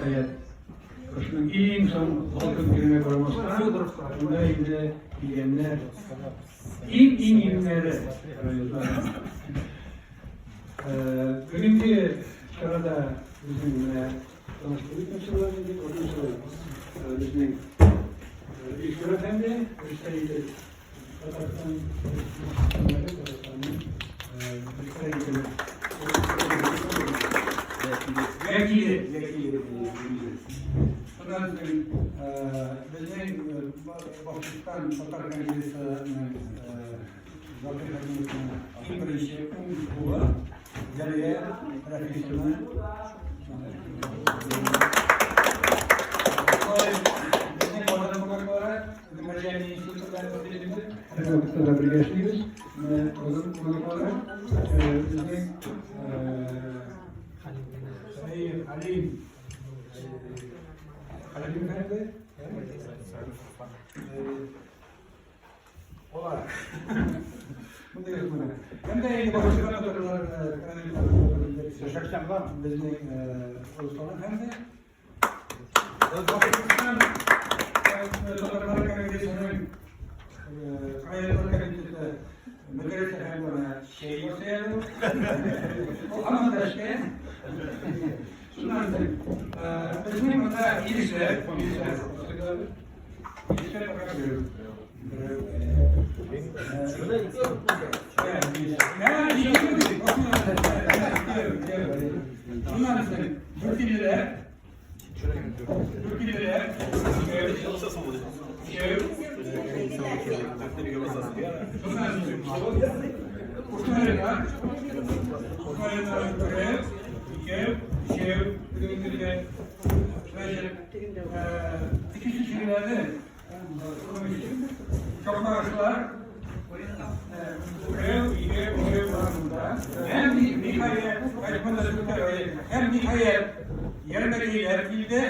Ниһаять, кышның иң соң салкын көненә карамастан, монда инде килгәннәр иң-иң иңнәре районнардан. Бүгенге чарада безнең менә таныштыру итмәкче инде, безнең Илсур әфәнде, представитель Татарстан Татарстанның представителе. Вәкиле, вәкиле. Шуннан соң безнең Башкортстан татар конгрессының Закир Хәкимовның иң беренче уң кулы Зәлия Рәфисовна. Безнең Казан кунаклары Мәрҗани институты белән һәрвакытта да бергә эшлибез. Менә Казан кунаклары безнең Хәлим Хәлим әфәнде. Алар. Монда юк менә. Һәм дә инде башка татарлар безнең Руслан әфәнде. Башкортстан татарлары конгрессының районлар комитеты мөдире әфәнде чәй ясый әле. Ул һаман да эштә. Шуннан соң безнең монда Илсөяр, Илсөяр, Илсөяр Шуннан соң Дүртилеләр, Дүртилеләр, Кушнарина, Кушнарина берәү, икәү, өчәү, бүгенге көндә. Значит, икенче чигенәде Чакмагышлар, берәү, икәү, өчәү бар монда. Һәм ниһаять, һәм ниһаять, Ярмәкәйләр килде.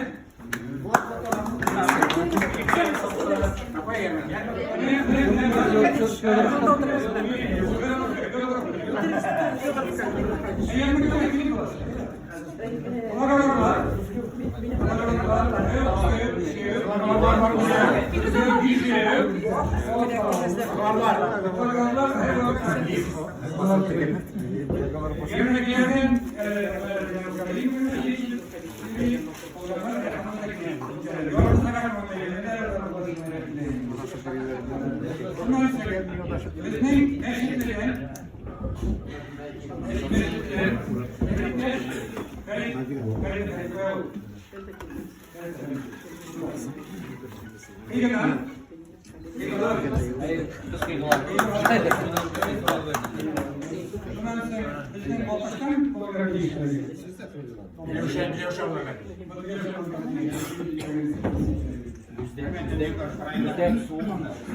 Безнең мәчетләрдән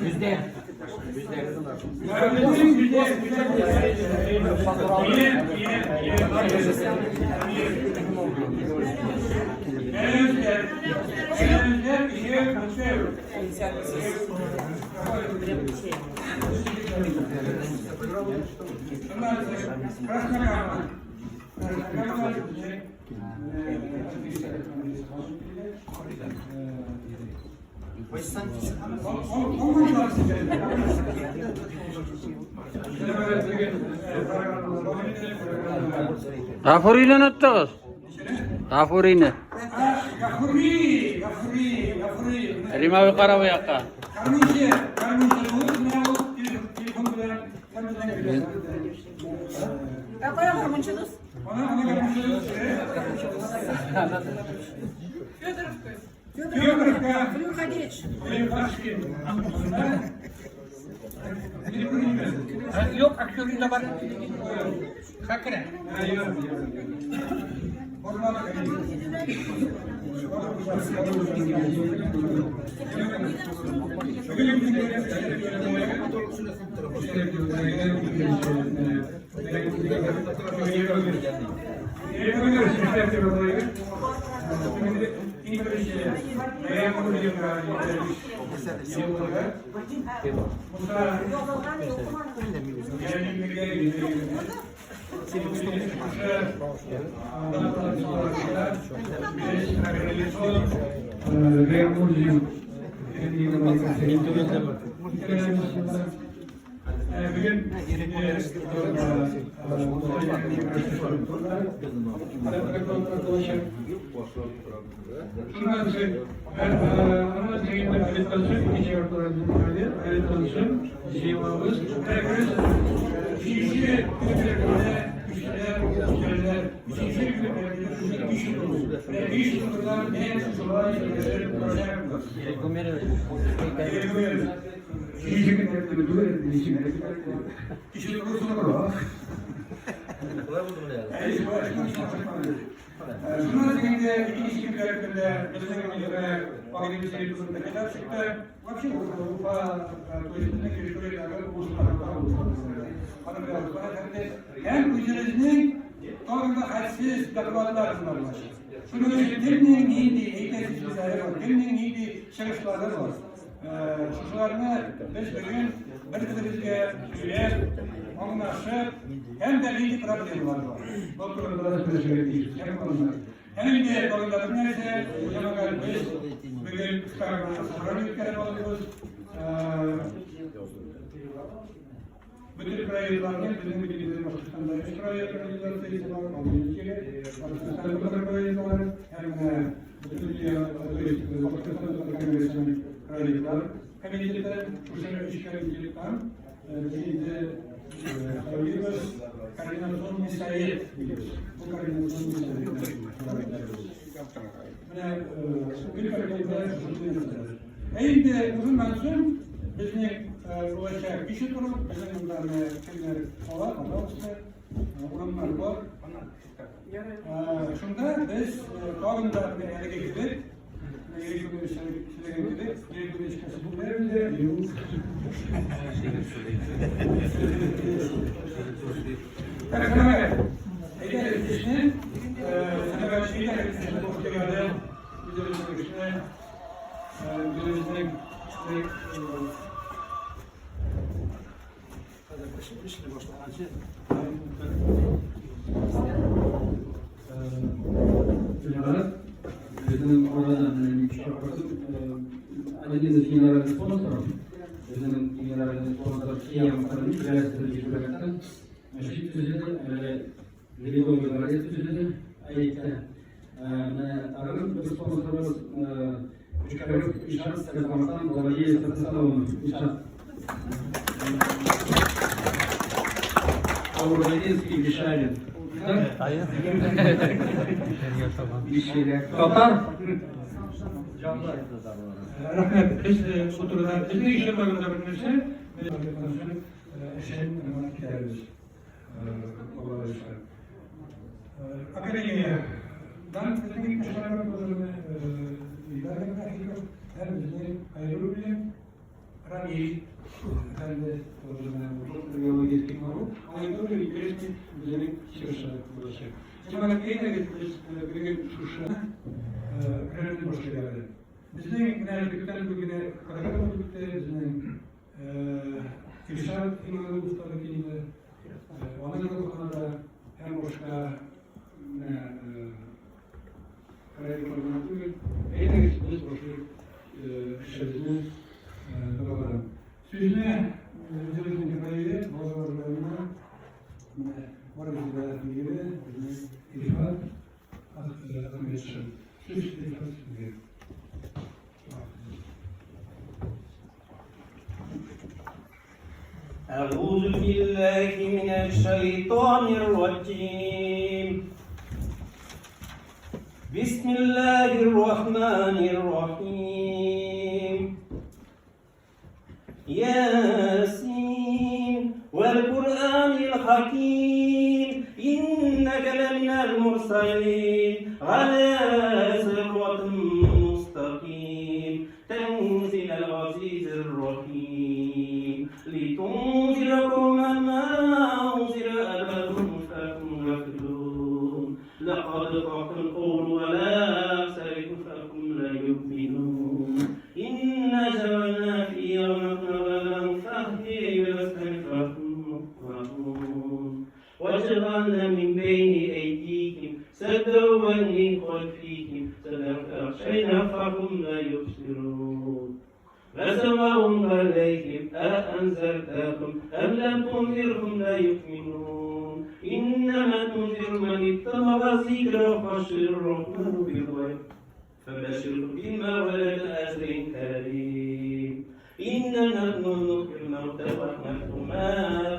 Yüzde. Гафурийны оныттыгыз. Гафурийны. Гафури, Гафури, Гафури. Рим абый кара бу якка. Гармунчы, гармунчы ул, менә ул телефон белән компьютердан Ә кая гармунчы дус? Ана, ана гармунчы дус. Федоровка. Федоровка. Флюр Хадич. Юк, Акчуринда бар. Хәкерә. Һәм үзебезнең тагын да хәтсез докладлар булачак. Шуның өчен кемнең нинди әйтәсе сүзләре бар, кемнең нинди чыгышлары бар. Шушыларны без бүген бер-беребезгә сөйләп, аңлашып, һәм дә нинди проблемалар бар. Бу турыда да сөйләшергә тиеш. Һәм инде тагын да бер нәрсә, җәмәгать, без бүген собрание үткәреп алдыбыз. Bütün проектlarны безнең бөтен Башкортстанда өч проект организациясе бар, Башкортстанда бер проект бар, һәм Бөтендөнья, то есть Башкортстан татар конгрессының проектлар комитеты, шушы өч комитеттан без инде куйбыз координационный совет дибез. Бу координационный совет. Менә бер комитетта шундый нәрсәләр. Ә инде шуннан соң безнең булачак биш утыру, безнең монда менә кемнәр ала, пожалуйста, урыннар бар. Шунда без тагын да менә әлеге кебек, менә Ирек Гумерович сөйләгән кебек, Ирек Гумеровичка сүз бирәбез дә. Так, җәмәгать, әйдәгез эшне, җәмәгать, әйдәгез эшне башлыйк әле. Үзебезнең эшне, үзебезнең Эшне башлаганчы Җәмәгать, безнең арада менә чакырдык, один из генеральных спонсоров, безнең генеральный спонсор Киям Карлик, мәчет төзеде, әле Ледовый дворец төзеде, әйтте. Менә тагын бер спонсорыбыз Пушкарев Ишат Стерлитамактан владеет Станиславовна Ишат. Аургазинский Мишарин. Татар. Рәхмәт. Без утыруда безнең еще тагын да бер нәрсә. Эшен китәрбез. Алла боерса. Академиядан безнең иптәшләр бар, Илдар Нахиков, һәм безнең Хайруллин Рамиль әфәнде тоже менә доктор биологических наук. Алай тоже интересный үзенең чыгышы булачак. Җәмәгать, әйдәгез, без бүген шушы көрәшне башлыйк әле. Безнең менә күптән түгел генә программа үтте, безнең Илшат Имамов та килде. Аның рухына һәм башка менә проектлар гына түгел. Әйдәгез, без башлыйк эшебезне дәвам. Сүзне үзебезнең проект балалар районына менә барыбыз да билгеле безнең Илшат Ахметшин. Сүз Илшат сезгә. أعوذ بالله من الشيطان الرجيم. بسم الله الرحمن الرحيم. ياسين والقرآن الحكيم إنك لمن المرسلين على صراط مستقيم تنزيل العزيز الرحيم لتنذر قوما ما أنذر آباؤهم فهم غافلون لقد حق القول على أكثرهم فهم لا يؤمنون إنا جعلنا في أعناقهم أغلالا فهي إلى الأذقان فهم مقمحون. وجعلنا من بين أيديهم سدا ومن خلفهم سدا فأغشينا فهم لا يبصرون. فسواء عليهم أأنذرتهم أم لم تنذرهم لا يؤمنون. إنما تنذر من اتبع الذكر وخشي الرحمن بالغيب فبشره بما ولد أجر كريم. إنا نحن نحيي الموتى ونكتب ما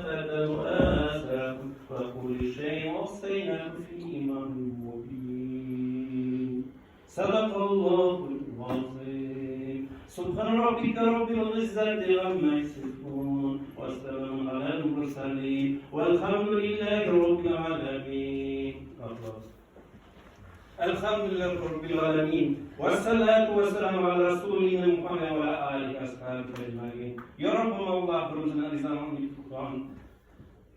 فعلوا وآثارهم وكل شيء أحصيناه في إمام مبين. صدق الله العظيم. سبحان ربك رب العزة عما يصفون وسلام على المرسلين والحمد لله رب العالمين. الحمد لله رب العالمين والصلاة والسلام على رسولنا محمد وعلى آله وأصحابه أجمعين. يا رب الله برمزنا نظام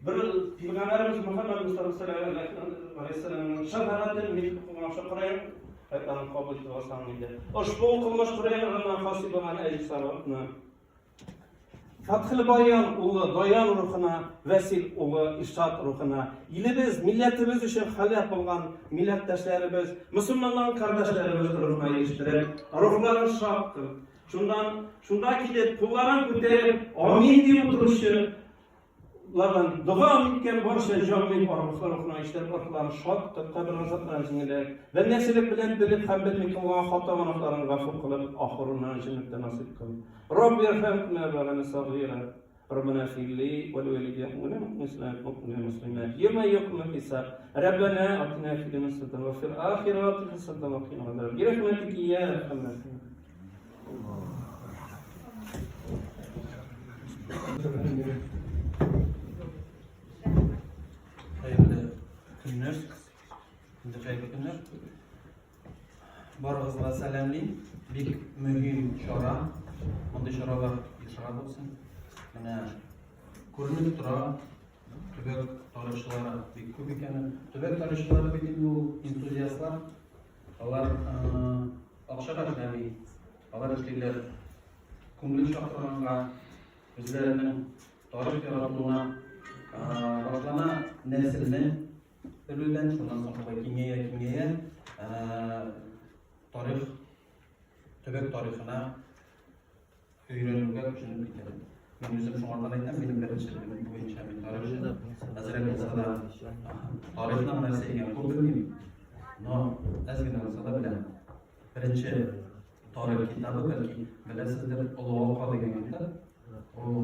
bir Peygamberimiz Muhammed Mustafa sallallahu aleyhi ve sellem'in şefaatini Qur'an aytlarını qabul etib olsan edi. Ushbu o'qilmish Qur'on hosil bo'lgan ajr savobni Fathil Bayan o'g'li Doyan ruhuna, Vasil o'g'li Ishot ruhuna, ilimiz, millatimiz uchun halok bo'lgan millatdoshlarimiz, musulmonlar qardoshlarimiz ruhuna erishtirib, ruhlarini shod qilib, shundan shunda kelib qo'llarini ko'tarib, amin deb o'tirishi ulardan duo etgan barcha jonli ruhlarni ishlar ruhlarini shod qilib, qabr azoblarini jengillik, bendasilik bilan bilib ham bilmay qilgan xato gunohlarini g'afur qilib, oxirini jannatda nasib qil. Robbi irhamna balana saghira. ربنا اغفر لي ولوالدي وللمسلمات يوم يقوم الحساب. ربنا اتنا في الدنيا حسنة وفي الآخرة حسنة وقنا عذاب النار برحمتك يا ارحم الراحمين. Хәерле көннәр. Инде хәерле көннәр. Барыгызга сәламлим. Бик мөһим чара. Мондый чаралар ешрак булсын. Менә күренеп тора, төбәк тарихчылары бик күп икәнен. Төбәк тарихчылары бит инде ул энтузиастлар. Алар акчага эшләми. Алар эшлиләр күңел чакырганга, үзләренең тарих яратуына башлана нәселне белүдән, шуннан соң шулай киңәя, киңәя, тарих, төбәк тарихына өйрәнүгә күченеп китә. Мин үзем шуңардан әйтәм, минем беренче белемем буенча мин тарихчы. Әзрәк булса да тарихның нәрсә икәнен күп белмим, но әз генә булса да беләм. Беренче тарих китабы, бәлки беләсездер, Олы Алка дигән китап. Ул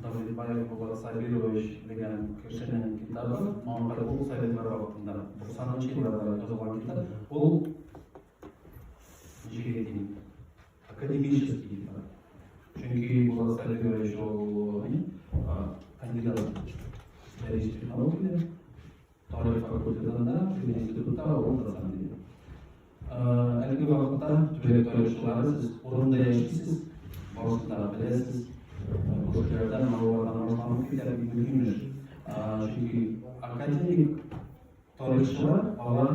Давыдбаев Булат Сабирович дигән кешенең китабы, моңа кадәр ул советлар вакытында, 90 елларда язылган китап. Ул ничек әйтим, академический китап. Чөнки Булат Сабирович ул кандидат исторических наук иде. Тарих факультетында, институтта ул доцент иде. Әлеге вакытта төбәк тарихчылары сез урында яшисез, барысын да беләсез. Күршеләрдән, авыллардан башланып китә бик мөһим эш. Чөнки академик тарихчылар алар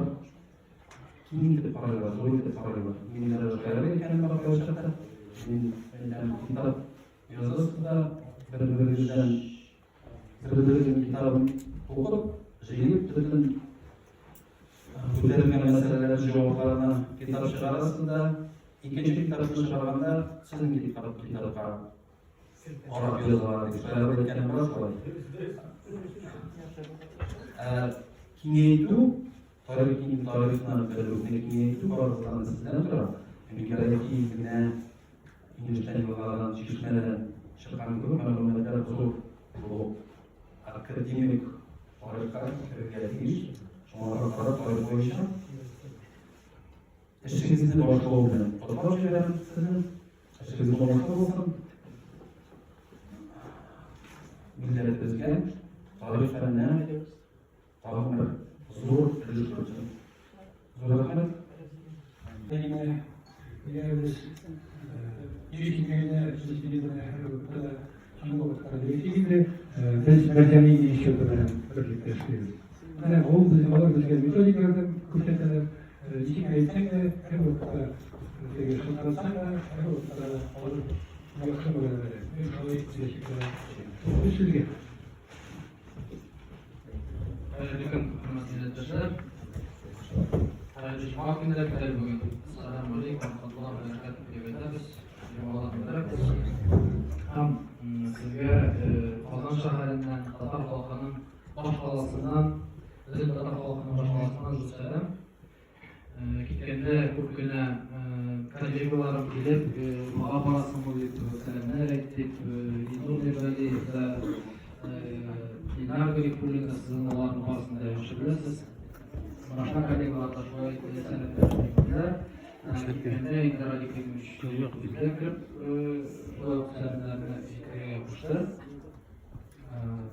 киң итеп карыйлар, зур итеп карыйлар. Мин дә шаярып әйткәнем бар кайчакта. Мин әйтәм, китап язасыз да, бер-берегездән бер-берегезнең китабын укып, җыеп, бөтен күтәрелгән мәсьәләләр җавапларына китап чыгарасыз да, икенче китапны чыгарганда сезнең китапка карап язалар дип шаярып әйткәнем бар шулай. Киңәйтү, тарих тарихны белүне киңәйтү барыгыздан сездән тора. Чөнки бәлки генә инештән, елгадан, чишмәдән чыккан кебек мәгълүматлар зур бу академик тарихка керергә тиеш. Шуңа карап тарих буенча эшегезне башлау белән котлап җибәрәм сезне. Эшегез уңышлы булсын. Милләтебезгә, тарих фәненә тагын бер зур өлеш кертсен. Зур рәхмәт. Yine bilemiyoruz. Girişimlerine, çizgilerine, her вакытта да, соңгы вакытта да без Мәрҗани институты белән берлектә эшлибез. Менә ул без алар безгә методик ярдәм күрсәтәләр. Ничек әйтсәң дә, һәр вакытта теге шылтыратсаң да, һәр вакытта да алар яхшы мөгамәлә. Мин шулай киләчәктә дә эшлим. Сүз сезгә. Сезгә Казан шәһәреннән, татар халкының башкаласыннан, бөтен татар халкының башкаласыннан зур сәлам. Киткәндә күп кенә коллегаларым килеп, Уфага барасыңмы дип сәламнәр әйтте, Илнур Миргалиев та, Илнар Гарифуллин да, сез аларның барысын да яхшы беләсез. Башка коллегалар да шулай сәламнәр әйттеләр. Киткәндә Илдар Аликович үзе кереп, шулай ук сәламнәрне әйтергә кушты.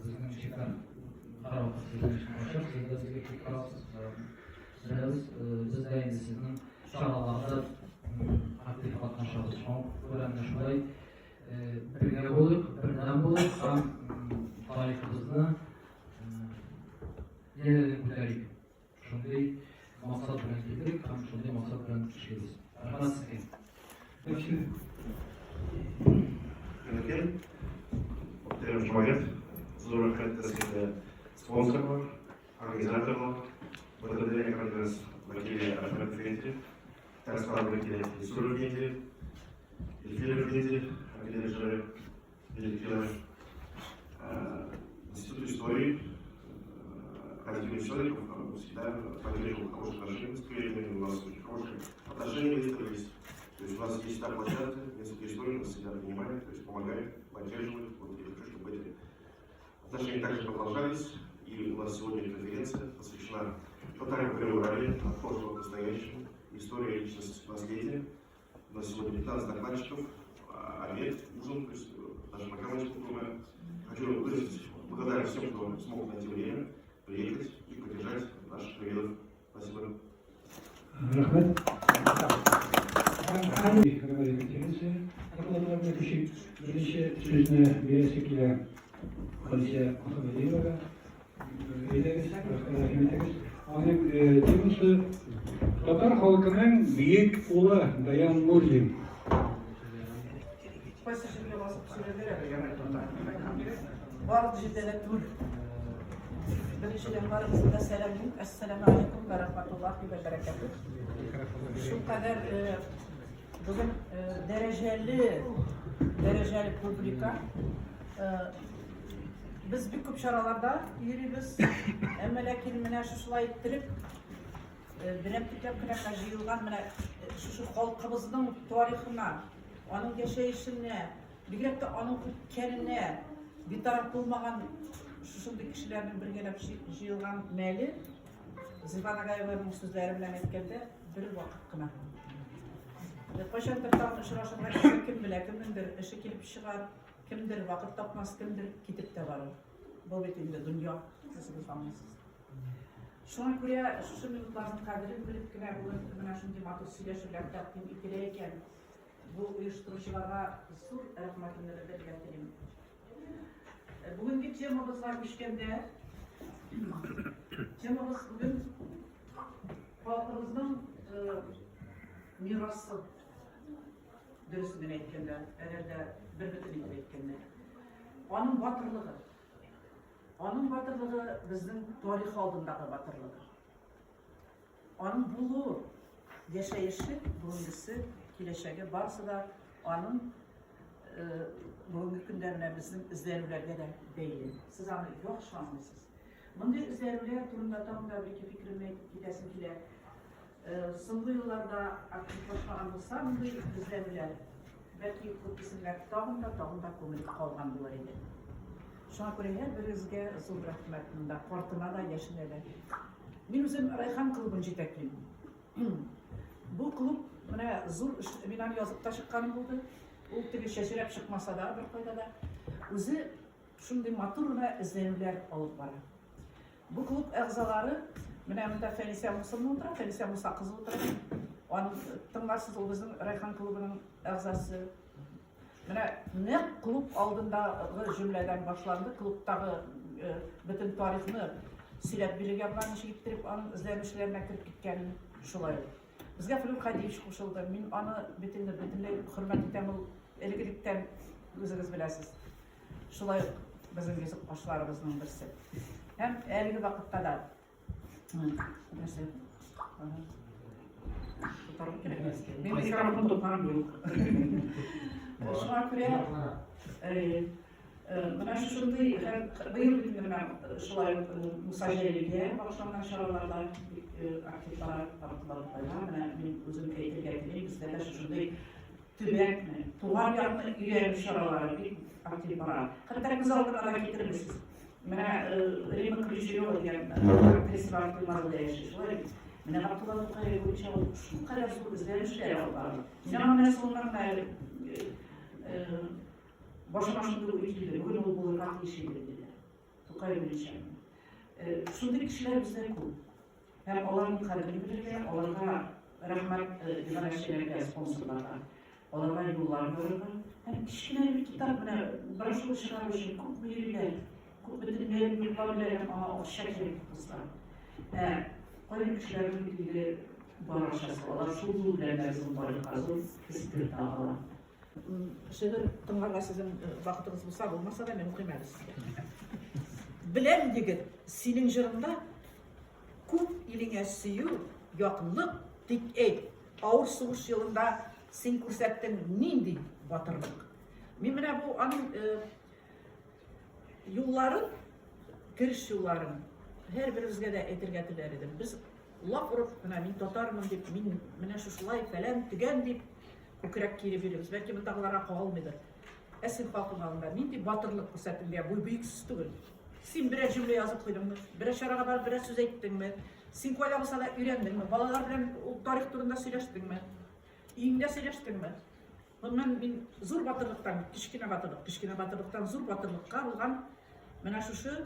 Безнең ишекләр һәрвакыт сезнең өчен ачык, сез дә безгә килеп торасыз. Без, без дә инде сезнең чараларда актив катнашабыз. Шуңа күрә менә шулай бергә булыйк, бердәм булыйк һәм тарихыбызны янәдән күтәрик. Шундый максат белән килдек һәм шундый максат белән эшлибез. Рәхмәт сезгә. Хөрмәтле Мөхтәрәм зур рәхмәт сезгә спонсорлар, организаторлар, БТД конгресс вәкиле Әхмәт Фенди, Татарстан вәкиле Илсур Фенди, Эльфира Фенди, академик Эльфира, Институт истории, Академия историков всегда поддерживал хорошие отношения с коллегами, у нас очень хорошие отношения выстроились. То есть у нас есть та площадка, Институт истории нас всегда принимает, то есть помогает, поддерживает. Вот я хочу, чтобы эти отношения также продолжались. И у нас сегодня конференция посвящена татарам Приурале, от прошлого к настоящему, история, личность, наследие. У нас сегодня 15 докладчиков, обед, ужин, то есть наша программа очень крутая. Хочу выразить благодарность всем, кто смог найти время, приехать и поддержать наших краеведов. Спасибо. Рәхмәт. Конференция докладларына күчеп, беренче сүзне бирәсе килә Халисә Мөхәммәдиевага. Әйдәгез, рәхим итегез. Аның темасы татар халкының бөек улы Даян Мурзин. Кайсы җиргә басып сөйләргә Барлык җирдә дә түгел. Беренчедән барыгызны да сәламлим. Әссәламу алейкум ва рахматуллахи ва бәрәкәтүһ. Шулкадәр бүген дәрәҗәле дәрәҗәле публика. Без бик күп чараларда йөрибез. Әмма ләкин менә шушылай иттереп берәмтекләп кенә менә җыелган менә шушы халкыбызның тарихына, аның яшәешенә, бигрәк тә аның үткәненә битараф булмаган шушындый кешеләрнең бергәләп җыелган мәле, Зифа Нагаеваның сүзләре белән әйткәндә, бер вакыт кына. Кайчандыр тагын очрашырга килсә, кем белә, кемнеңдер эше килеп чыгар, кемдер вакыт тапмас, кемдер китеп тә барыр. Бу бит инде дөнья, сез аңлыйсыз. Шуңа күрә шушы минутларның кадерен белеп кенә бүген менә шундый матур сөйләшүләр тәкъдим ителә икән. Бу оештыручыларга зур рәхмәтемне белдерергә телим. Бүгенге темабызга күчкәндә, темабыз бүген халкыбызның мирасы. Дөресен генә әйткәндә, әгәр дә бер бөтен итеп әйткәндә. Аның батырлыгы. Аның батырлыгы безнең тарих алдындагы батырлыгы. Аның булуы, яшәеше, бүгенгесе, киләчәге барысы да аның бүгенге көндә менә безнең эзләнүләргә дә бәйле. Сез аны яхшы аңлыйсыз. Мондый эзләнүләр турында тагын да бер-ике фикеремне әйтеп китәсем килә. Соңгы елларда активлашмаган булса мондый эзләнүләр, бәлки күп исемнәр тагын да, тагын да күмелеп калган булыр иде. Шуңа күрә һәрберегезгә зур рәхмәт монда, картына да, яшенә дә. Мин үзем Райхан клубын җитәклим. Бу клуб менә зур эш, мин аны язып та чыкканым булды. Ул теге чәчрәп чыкмаса да беркайда да, үзе шундый матур гына эзләнүләр алып бара. Бу клуб әгъзалары, менә монда Фәнисә Мусовна утыра, Фәнисә Муса кызы утыра. Аның тыңларсыз, ул безнең Райхан клубының әгъзасы. Менә нәкъ клуб алдындагы җөмләдән башланды, клубтагы бөтен тарихны сөйләп бирергә була, ничек иттереп аның эзләнүчеләренә кереп киткәнен шулай ук. Безгә Флүр Хадиевич кушылды. Мин аны бит инде бөтенләй хөрмәт итәм, ул элек-электән үзегез беләсез. Шулай ук безнең йөзек кашларыбызның берсе. Һәм әлеге вакытта да нәрсә? Тотарга кирәк. Мин микрофон тотарым юк. Шуңа күрә Менә шушындый һәм быел бит инде менә шулай ук Муса Җәлилгә багышланган чараларда бик актив бара Габдулла Тукайга. Менә мин үзем әйтергә телим, бездә дә шушындый төбәкне, туган якны өйрәнү чаралары бик актив бара. Хәтта күз алдына да китермисез. Менә Римма Ключерева дигән актриса бар, Туймазыда яши, шулай бит. Менә Габдулла Тукай буенча ул шулкадәр зур эзләнешләр алып бара. Мин аңа менә соңыннан гына әле башыма шундый уй килде, бүген ул булырга тиеш иде, диде. Тукай буенча. Шундый кешеләр бездә күп. Һәм аларның кадерен белергә, аларга рәхмәт иганәчеләргә, спонсорларга, аларга юллар ярырга. Һәм кечкенә бер китап менә брошюра чыгару өчен күпме йөриләр, күпме төннәрен йокламыйлар һәм аңа акча кирәк, дуслар. Ә кайбер кешеләрнең бит инде бар акчасы, алар шул юл белән дә зур байлыкка, зур кесеп кертә ала. Шигырь тыңларга сезнең вакытыгыз булса, булмаса да, мин укыйм әле сезгә. Беләм, егет, синең җырыңда күп илеңә сөю, якынлык, тик әйт, авыр сугыш елында син күрсәттең нинди батырлык. Мин менә бу аның юлларын, кереш юлларын һәрберебезгә дә әйтергә теләр идем. Без лап орып, менә мин татармын дип, мин менә шушылай фәлән төгән дип күкрәк киереп йөрибез. Бәлки мондагыларга кагылмыйдыр. Ә син халкың алдында нинди батырлык күрсәтелгән? Бу бөек сүз түгел. Син берәр җөмлә язып куйдыңмы? Берәр чарага барып берәр сүз әйттеңме? Син кайда булса да өйрәндеңме? Балалар белән ул тарих турында сөйләштеңме? Өеңдә сөйләштеңме? Гомумән, мин зур батырлыктан, кечкенә батырлык, кечкенә батырлыктан зур батырлыкка булган менә шушы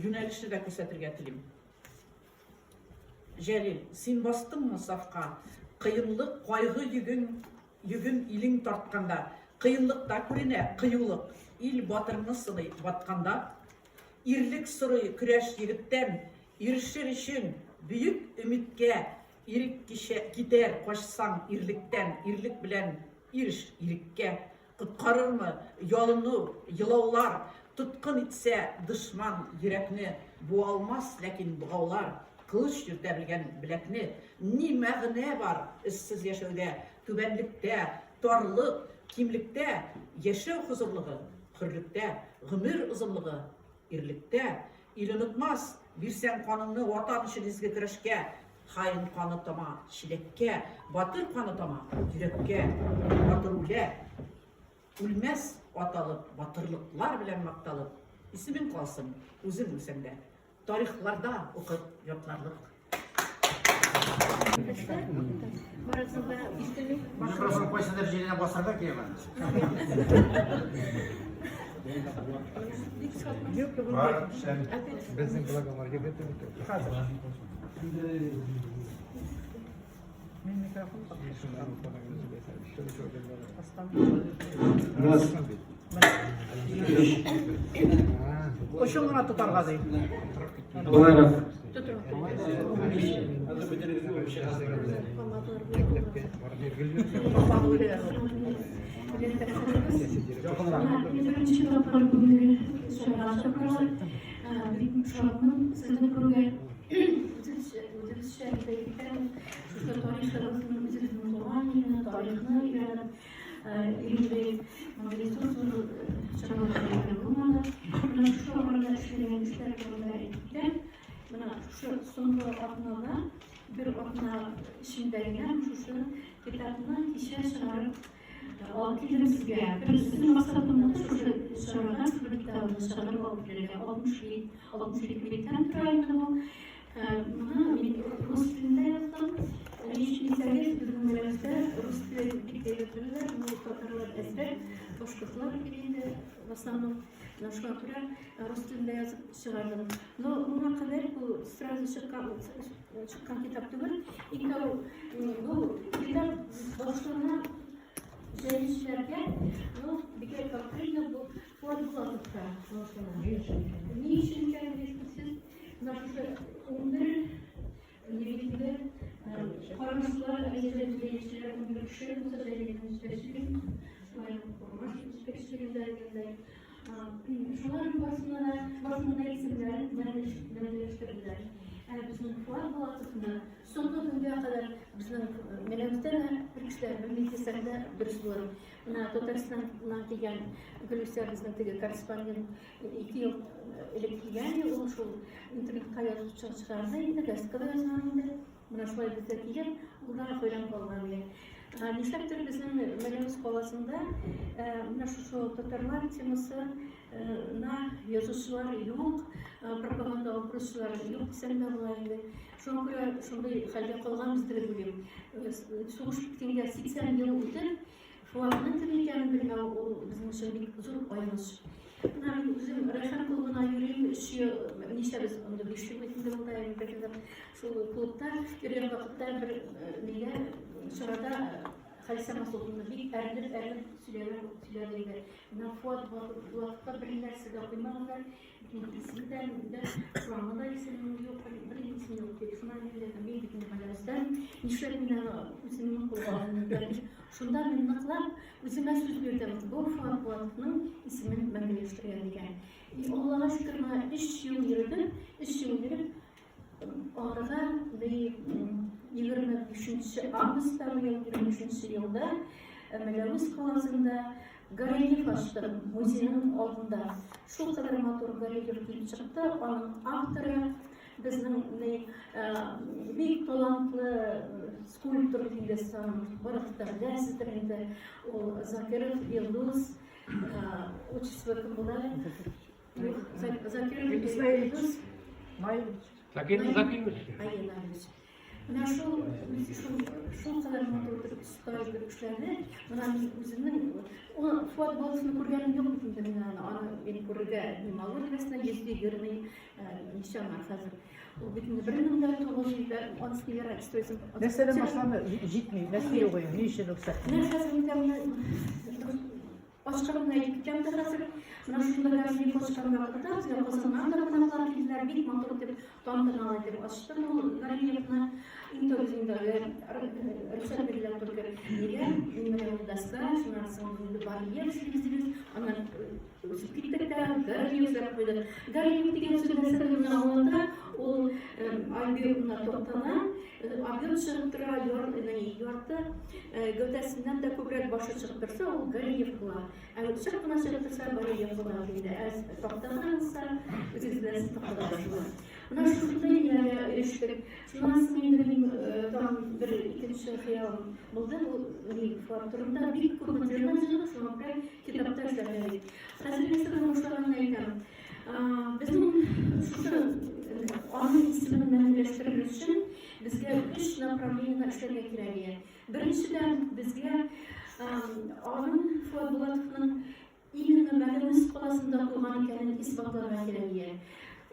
юнәлешне дә күрсәтергә телим. Җәлил, син бастыңмы сафка? Кыенлык, кайгы йөген, йөген илең тартканда, Кыенлыкта күренә кыюлык, Ил батырны сыный батканда. Ирлек сорый көрәш егеттән, Ирешер өчен бөек өмиткә, Ирек кичә, китәр качсаң ирлектән, Ирлек белән иреш иреккә. Коткарырмы ялыну, елаулар, Тоткын итсә дошман йөрәкне, Буалмас ләкин богаулар, Кылыч йөртә белгән беләкне. Ни мәгънә бар эзсез яшәүдә, Түбәнлектә, тарлык, кимлектә, Яшәү хозурлыгы, хөрлектә, Гомер озынлыгы, ирлектә. Ил онытмас, бирсәң каныңны Ватан өчен изге көрәшкә, Хаин каны тама чиләккә, Батыр каны тама йөрәккә. Батыр үлә, үлмәс аталып, Батырлыклар белән макталып, Исемең калсын, үзең үлсәң дә, Тарихларда укып ятларлык. Микрофон кайсыдыр җиренә басарга кирәк аны. Бар, безнең благоларга бетеп Хәзер. Мин микрофон Раз. Очын гына тотарга ди. Болайрак. Мин беренче тапкыр бүгенге чарага чакыралар. Бик шатмын сезне күрүгә. Үзебезчә әйтәм, шушы тарихыбызны үзебезнең туган илне, тарихны өйрәнеп, йөрдек. Мондый зур-зур чаралар булмады. Менә шушы арада эшләгән эшләр турында әйтеп китәм. Менә шушы соңгы атнада, бер атна эчендә генә шушы китапны кичә чыгарып алып килдем сезгә. Беренче максатым булды шушы чарага шушы китабымны чыгарып алып килергә. 60 бит, 62 биттән тора инде бу. Моны мин рус телендә яздым. Ни өчен дисәгез, безнең мәдрәсәдә рус телен бик әйбәт беләләр. Ну, татарлар әзрәк, башкортлар бит инде в основном. Менә шуңа күрә рус телендә язып чыгардым. Но моңа кадәр бу сразу чыккан чыккан китап түгел. Иң тәү бу китап башлана җәлилчеләргә, ну, бигрәк конкретно бу Фуат Булатовка башлана. Ни өчен икәнен белмисез, менә шушы 11 егетне карамаслар, җәлилчеләр 11 кеше булса, җәлилнең җитәкчелеген, шулай ук Курмаш җитәкчелегендә дигәндәй. Шуларның барысына да, барысының да исемнәрен мәңгеләштерделәр. Ә безнең Фуат Булатовны соңгы көнгә кадәр безнең Мәләвездә дә бер кеше дә белми дисәң дә дөрес булыр. Менә Татарстаннан килгән Гөлүсә безнең теге корреспондент 2 ел элек килгән иде, ул шул интернетка язып чыгарды инде, газетада язган инде. Менә шулай безгә килеп, ул да хәйран калган иде. Нишләптер безнең Мәләвез каласында менә шушы татарлар темасы на язучылар юк, пропаганда алып баручылар юк дисәм дә була инде. Шуңа күрә шундый хәлгә калганбыздыр дип уйлыйм. Сугыш беткәнгә 80 ел үтеп, Фуатның кем икәнен белмәү ул безнең өчен бик зур аяныч. Менә мин үзем Рәйхан клубына йөрим, өч ел, ничә без инде биш ел бит инде монда инде бер шул клубта йөргән вакытта бер нигә чарада Халисә Масудовна бик әрнеп әрнеп сөйләгән сөйләде инде. Менә Фуат Булатовка бер нәрсә дә куймаганнар, бит исеме дә, дә Шурамы да исеме юк, бер исеме юк дип. Шуннан мин дә мин бит инде Мәләвездән, нишләп мин аны үземнең кулга алмыйм икән? Шунда мин ныклап үземә сүз бирдем, бу Фуат Булатовның исемен мәңгеләштерергә дигән. И Аллага шөкер, менә өч ел йөрдем, өч ел йөреп, Аларга 25 августта быел 25 елда Мәләвез каласында горельеф ачтым музейның алдында. Шул кадәр матур горельеф килеп чыкты. Аның авторы безнең бик талантлы скульптор инде барыгыз да беләсездер инде. Ул Закиров Илдус, отчество кем була? Закиров Илдус. Наилевич. Закир Закирович. Наилевич. Менә шул шул шул кадәр матур итеп оста итеп эшләде. Менә мин үземнең ул Фуат Баласны күргәнем юк бит инде мин аны. Аны мин күрергә не могу димәсенә 120 ничә аңа хәзер. Ул бит инде 1900 дә анысын ярар историясен. Нәрсәдән башланды? Җитми. Нәрсә юк иде? Ни өчен рөхсәт? Менә хәзер инде менә Ачканны әйтеп китәм дә хәзер. Менә шунда гәзит ачкан вакытта безгә Казаннан да кунаклар килделәр, бик матур итеп, тантаналы итеп ачтым ул горельефны. Иң тәүге инде рөхсәт бирелә только нигә? Мемориальный доска, шуннан соң инде барельеф эшлибез дибез. Аннан үсеп киттек тә, горельеф эшләп куйдык. Горельеф дигән сүз нәрсә генә аңлата? Ул объемына туктала, объем чыгып тора, ярты Гәүдәсеннән дә күбрәк башы чыгып торса, ул горельеф була. Ә чак кына чыгып торса, барельеф була инде. Ә тактага булса, үзегез беләсез, тактада була. Менә шушындай ниләргә ирештек. Шуннан соң инде мин тагын бер икенче хыялым булды. Ул ни Фуат турында бик күп материаллар җыйдык, шуңа күрә китапта эшләргә дип. Хәзер мин сезгә башлаганын әйтәм. Безнең шушы аның исемен мәңгеләштерер өчен Безгә өч направлениедә эшләргә кирәк иде. Беренчедән, безгә аның Фуат Булатовның именно Мәләвез каласында туган икәнен исбатларга кирәк иде.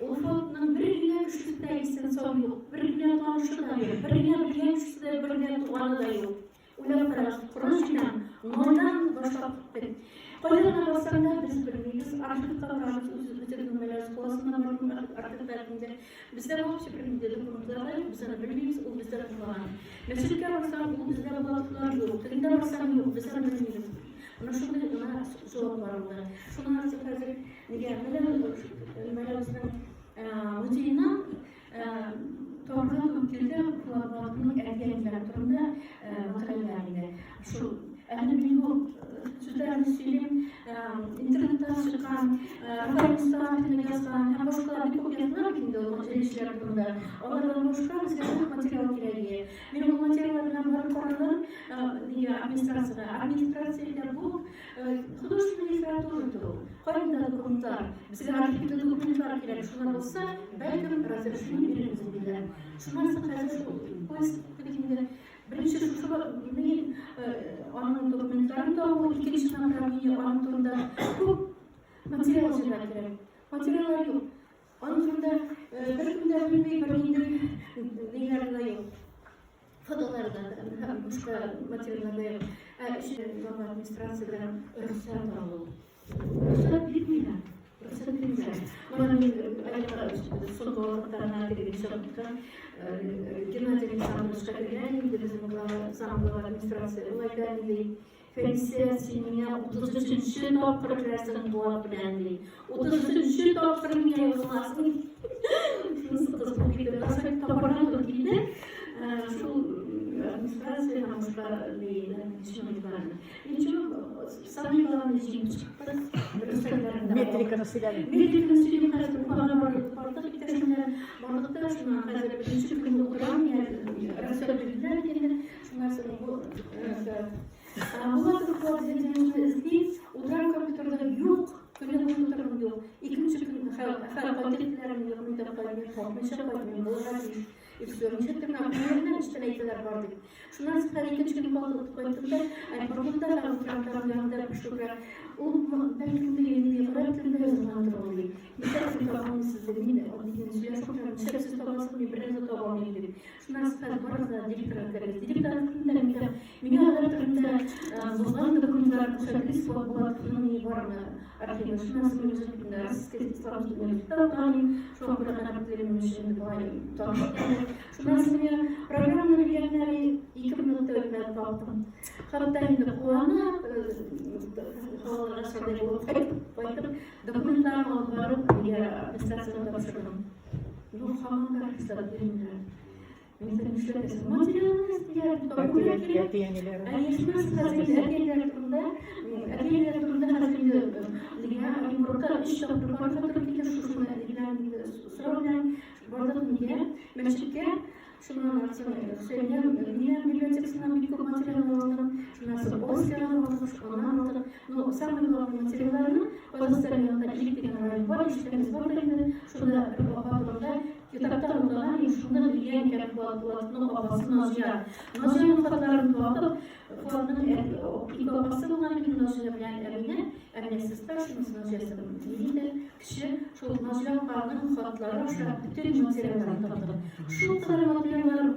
Ул Фуатның бер генә кешесе дә исән сау юк, бер генә танышы да юк, бер генә белгән кешесе дә, бер генә туганы да юк. Уйлап карагыз, Коръән җыйнам, нольдан башлап киттек. Кайда гына барсаң да, без белмибез, архивка барабыз, үз үзебезнең Мәләвез каласына барып, архивта инде. Бездә вообще бернинди документлар да юк, без аны белмибез, ул бездә булмаган. Мәчеткә барсаң, ул бездә булатлар юк, тегендә барсаң юк, без аны белмибез. Менә шундый гына җаваплар булды. Шуннан соң хәзер нигә Мәләвезнең музеена Торга туры килде, Фуат әти-әниләре турында мәкаләләр иде. Шул әле мин бу сүзләрне сөйлим, интернетта чыккан, Рафаэль Мустафин язган һәм башкалар бик күп яздылар бит инде ул җәлилчеләр турында. Алардан башка безгә күп материал кирәк иде. Мин ул материаллар белән барып карадым, администрациягә. Администрациядә бу Художественный литература ул. Кайда документлар? Безгә архивта документлар кирәк. Шулар булса, бәлкем разрешение бирербез диделәр. Шуннан соң хәзер шул поиск бит инде. Беренче шушы мин аның документларын табу, икенче направление аның турында күп материал җыярга кирәк. Материаллар юк. Аның турында беркем дә белми, бернинди ниләр дә юк. Фотоларда һәм башка материалларда юк. Ә өчен глава администрациядән рөхсәт алу. Рөхсәт бирмиләр. Рөхсәт бирмиләр. Моны мин соңгы вакытта гына теге чыгып Геннадий Александровичка кергән инде безнең глава, зам глава администрация. Ул әйтә инде, Фәнисә, син миңа 33-нче тапкыр керәсең Булат белән, ди. 33-нче тапкыр миңа языласың. Шунысы кызык булып китте. Шул администрация һәм башка чиновникларны. Ничего, самое главное, җиңеп чыктык. Метриканы сөйләдем. Метриканы сөйлим, хәзер Уфага бардык иптәшем белән. Бардык та, шуннан хәзер беренче көнне утырам, рөхсәт бирделәр инде. Шуннан соң бу Булатов Фуат Зәйдиновны эзли, утырам компьютерда, юк, көне буе утырдым, юк. Икенче көн хәл кайтып киттеләр, мин юк, мин тапкан, мин кайтмыйча кайтмыйм, булырга тиеш. И все, нишләп кенә күңеленнән эштән әйтәләр бар дип. Шуннан соң хәзер икенче көн калдык, кайттым да, бардым да, һәм утырам там янында шура. Ул бәлкем теге нинди гарәп телендә язылгандыр ул ди. Нишләп сез таба алмыйсыз диде. Мин сөйләшеп утырам, нишләп сез таба аласыз, мин бернәрсә таба алмыйм дип. Шуннан соң хәзер барыгыз да директорга керегез. Директор кемдә миңа миңа гарәп телендә булган документлар күрсәтегез, Фуат Булатовның ни бармы архивы. Шуннан соң мин үзем российский исламский университетта укыган идем. Шуңа күрә гарәп теле минем өчен инде болай таныш иде. Шуннан соң миңа программаны биргәннәр, 2 минутта үтмәде таптым. Хатта инде куанып, һаваларга шундай булып кайтып, документларымны алып барып, нигә администрациягә тапшырдым. Ну, һаман да рөхсәт бирмиләр. Мин әйтәм, нишләтәсез? Материалны эзлиләр, табу кирәк. Әйе, шуннан соң хәзер инде әти-әниләр турында, әти-әниләр турында хәзер инде нигә Оренбургка өч тапкыр барырга туры килде, шушыны белән сорау белән бардык нигә мәчеткә. Шуннан соң Хөсәения библиотекасыннан бик күп материаллар алдым. Шуннан соң Оскардан алдык, аннан алдык. Ну, самый главный материалларны Казахстан янында Илек дигән район бар, ишеткәнегез бардыр инде. Шунда бер апа турында китапта укыган идем, шунда белгән икән Фуат Булатның апасы Наҗия. Наҗияның хатларын табып, Фуатның ике апасы булган икән, Наҗия белән Әминә. Әминәсе старше, Наҗиясе инде кече. Шул Наҗия апаның хатлары аша бөтен материалларны таптык. Шулкадәр материаллар,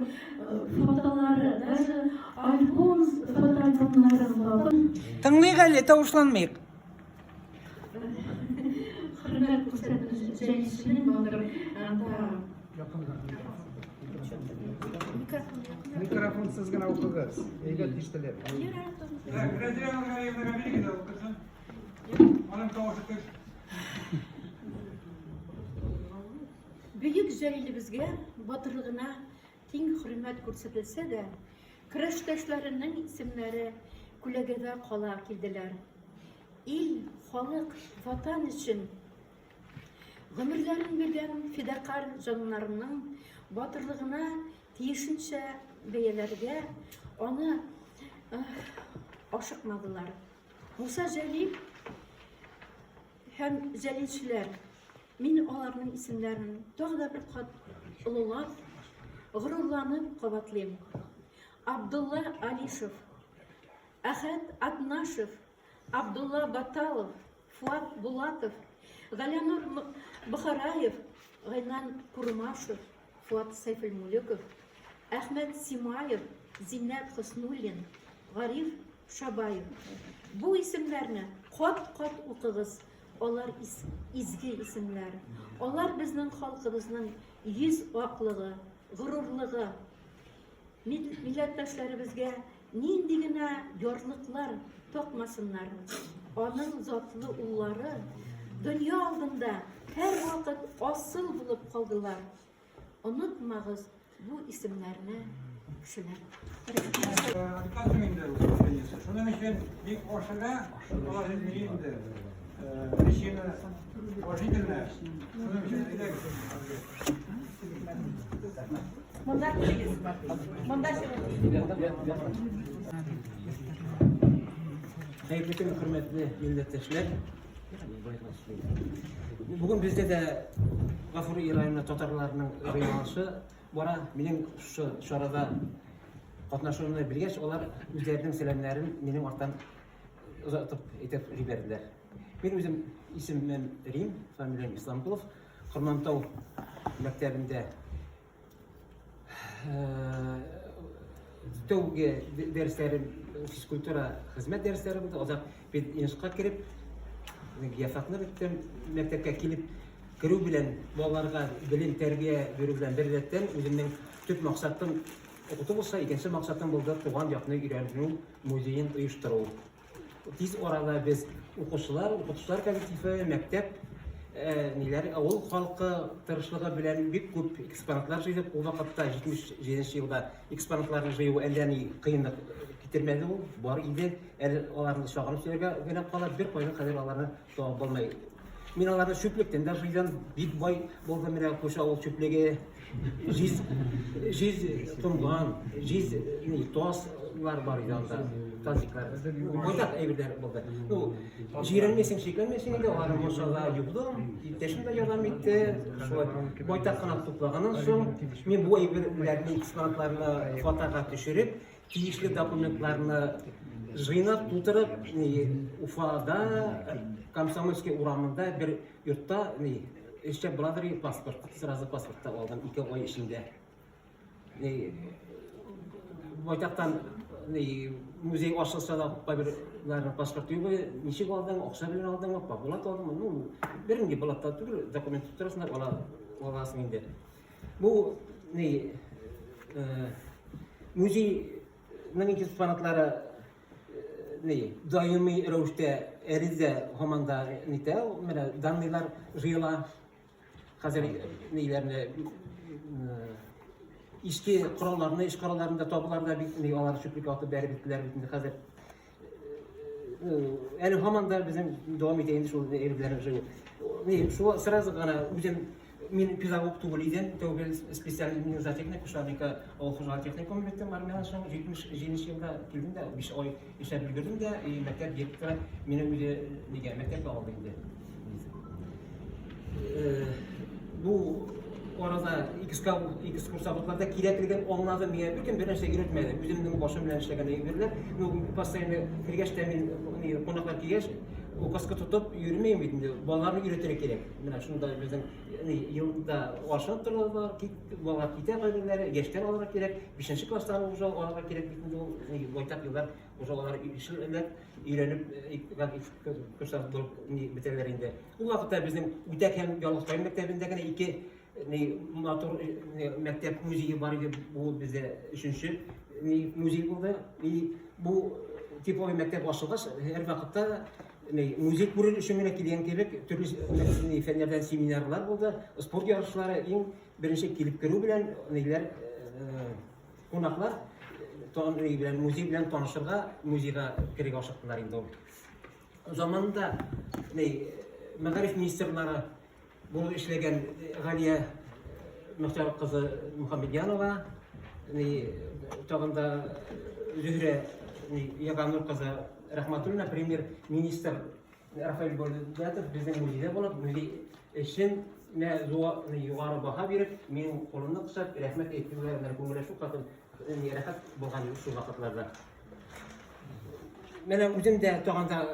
фотолары, даже альбом, фотоальбомнарын таптык. Тыңлыйк әле, тавышланмыйк. Хөрмәт күрсәтү җәлилченең батыр анда. Микрофонсыз гына укыгыз. Әйбәт ишетелер. Так, Разия Нургалиевнага бирегез дә укысын. Аның тавышы көч. Бөек Җәлилебезгә батырлыгына тиң хөрмәт күрсәтелсә дә, көрәштәшләренең исемнәре күләгәдә кала килделәр. Ил, халык, Ватан өчен гомерләрен биргән фидакарь җаннарның батырлыгына тиешенчә бәяләргә аны ашыкмадылар. Муса Җәлил һәм җәлилчеләр, мин аларның исемнәрен тагы да бер кат олылап, горурланып кабатлыйм. Абдулла Алишев, Әхәт Атнашев, Абдулла Баталов, Фуат Булатов, Галянур Бохараев, Гайнан Курмашев, Фуат Сәйфелмүлеков, Әхмәт Симаев, Зиннәт Хөснуллин, Гариф Шабаев. Бу исемнәрне кат-кат укыгыз, алар изге исемнәр. Алар безнең халкыбызның йөз аклыгы, горурлыгы. Милләттәшләребезгә нинди генә ярлыклар такмасыннар, аның затлы уллары дөнья алдында һәрвакыт асыл булып калдылар. Онытмагыз бу исемнәрне, кешеләр. Аннан инде выступлениесе. Шуның өчен бик ашыга, алар инде инде причина уважительная. Шуның өчен әйдәгез. Монда килегез. Монда чыгыгыз. Хәерле көн, хөрмәтле милләттәшләр. Бүген бездә дә Гафури районы татарларының җыелышы бара. Минем шушы чарада катнашуымны белгәч, алар үзләренең сәламнәрен минем арттан озатып әйтеп җибәрделәр. Мин үзем исемем Рим, фамилиям Исламкулов. Кормантау мәктәбендә тәүге дәресләрем физкультура хезмәт дәресләре булды. Азак пединститутка кереп, геофакны беттем. Мәктәпкә килеп керү белән балаларга белем, тәрбия бирү белән беррәттән үземнең төп максатым укыту булса, икенче максатым булды туган якны өйрәнү музеен оештыру. Тиз арада без укучылар, укытучылар коллективы, мәктәп ниләр авыл халкы тырышлыгы белән бик күп экспонатлар җыйдык. Ул вакытта 77 елда экспонатларны җыю әллә ни кыенлык китермәде ул, бар иде. Әле аларны чагынып сөйләргә генә кала, бер кайда хәзер аларны таба булмый. Мин аларны чүплектән дә җыйдым, бик бай булды менә күрше авыл чүплеге. Җиз, җиз комган, җиз ни, таслар бар иде анда, тазиклар. Байтак әйберләр булды. Ну, җирәнмисең, шикләнмисең инде, аларны мунчада юдым, иптәшем дә ярдәм итте. Шулай байтак кына туплаганнан соң, мин бу әйберләрне, экспонатларны фотога төшереп, тиешле документларны җыйнап, тутырып, ни, Уфада, Комсомольский урамында бер йортта, ни, эшләп буладыр, паспорт, сразу паспорт та алдым 2 ай эчендә. Ни, байтактан ни, музей ачылса да кайберләренең паспорты юк иде. Ничек алдың, акча белән алдыңмы, по блат алдыңмы? Ну, бернинди блатта түгел, документ тутырасың да ала аласың инде. Бу ни музейның экспонатлары ни даими рәвештә әле дә һаман да нитә, менә данныйлар җыела. Хәзер ниләрне иске коралларны, эш коралларын да табылар да бит, ни алар чүплеккә атып бәреп беттеләр бит инде хәзер. Әле һаман да безнең дәвам итә инде шул әйберләрне җыю. Ни, шул сразу гына үзем мин педагог түгел идем, тәүге специаль зоотехник, Кушнаренко авыл хуҗалыгы техникумын беттем армиядән соң 77 елда килдем дә 5 ай эшләп өлгердем дә, и мәктәп директоры мине үзе нигә мәктәпкә алды инде. Бу арада экскурсоводларда кирәклеген аңладым. Миңа беркем бер нәрсә өйрәтмәде. Үземнең башым белән эшләгән әйберләр. Ну, постоянно кергәч тә мин кунаклар килгәч, указка тотып йөрмим бит инде. Балаларны өйрәтергә кирәк. Менә шунда безнең елда ашап торалар, балалар китә кайберләре, яшьтән алырга кирәк. Бишенче класстан уже алырга кирәк бит инде ул. Байтак еллар уже алар эшләп, өйрәнеп, курсант булып бетәләр инде. Ул вакытта безнең Үтәк һәм Ялгызкай мәктәбендә генә ике матур мәктәп музее бар иде. Бу бездә өченче музей булды. И бу типовый мәктәп ачылгач, һәр вакытта музей күрер өчен генә килгән кебек төрле фәннәрдән семинарлар булды, спорт ярышлары иң беренче килеп керү белән ниләр кунаклар тагын белән музей белән танышырга музейга керергә ашыктылар инде ул. Заманында ни мәгариф министрлары булып эшләгән Галия Мөхтәр кызы Мөхәммәдьянова, ни тагын да Зөһрә ни Яганур кызы Рәхмәтуллина премьер-министр Рафаэль Булатов безнең музейда булып, музей эшен югары баһа биреп, минем кулымны кысып, рәхмәт әйтүгә менә күңеле шул хатын рәхәт булган шул вакытларда. Менә үзем дә тагын да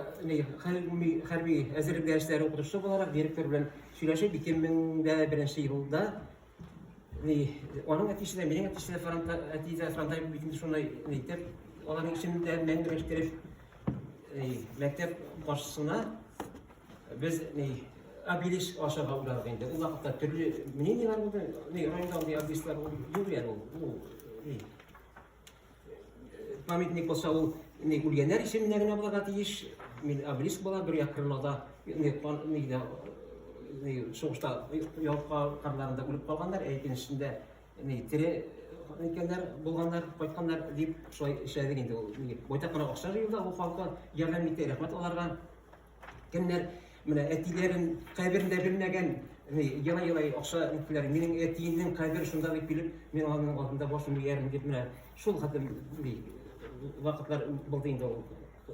хәрби, хәрби әзерлек дәресләре укытучысы буларак директор белән сөйләшеп 2001 елда аның әтисе дә, минем әтисе дә фронтта, әти дә фронтта бит инде шундай итеп, аларның исемен дә мәңгеләштереп мәктәп каршысына без обелиск ачарга уйладык инде. Ул вакытта төрле мнениеләр булды. Ни, районда андый обелисклар юк әле ул. Ул ни, памятник булса ул ни үлгәннәр исеменә генә булырга тиеш. Мин обелиск була бер як крылода ни нидә ни сугышта яу кырларында үлеп калганнар, ә икенчесендә ни тере икәннәр, булганнар, кайтканнар дип шулай эшләдек инде ул. Байтак кына акча җыелды, ул халыкка ярдәм итте, рәхмәт аларга. Кемнәр менә әтиләрен каберен дә белмәгән, елай-елай акча иттеләр. Минем әтиемнең кабере шунда дип килеп, мин аның алдында башым иярмен дип менә шул хәтлем вакытлар булды инде ул.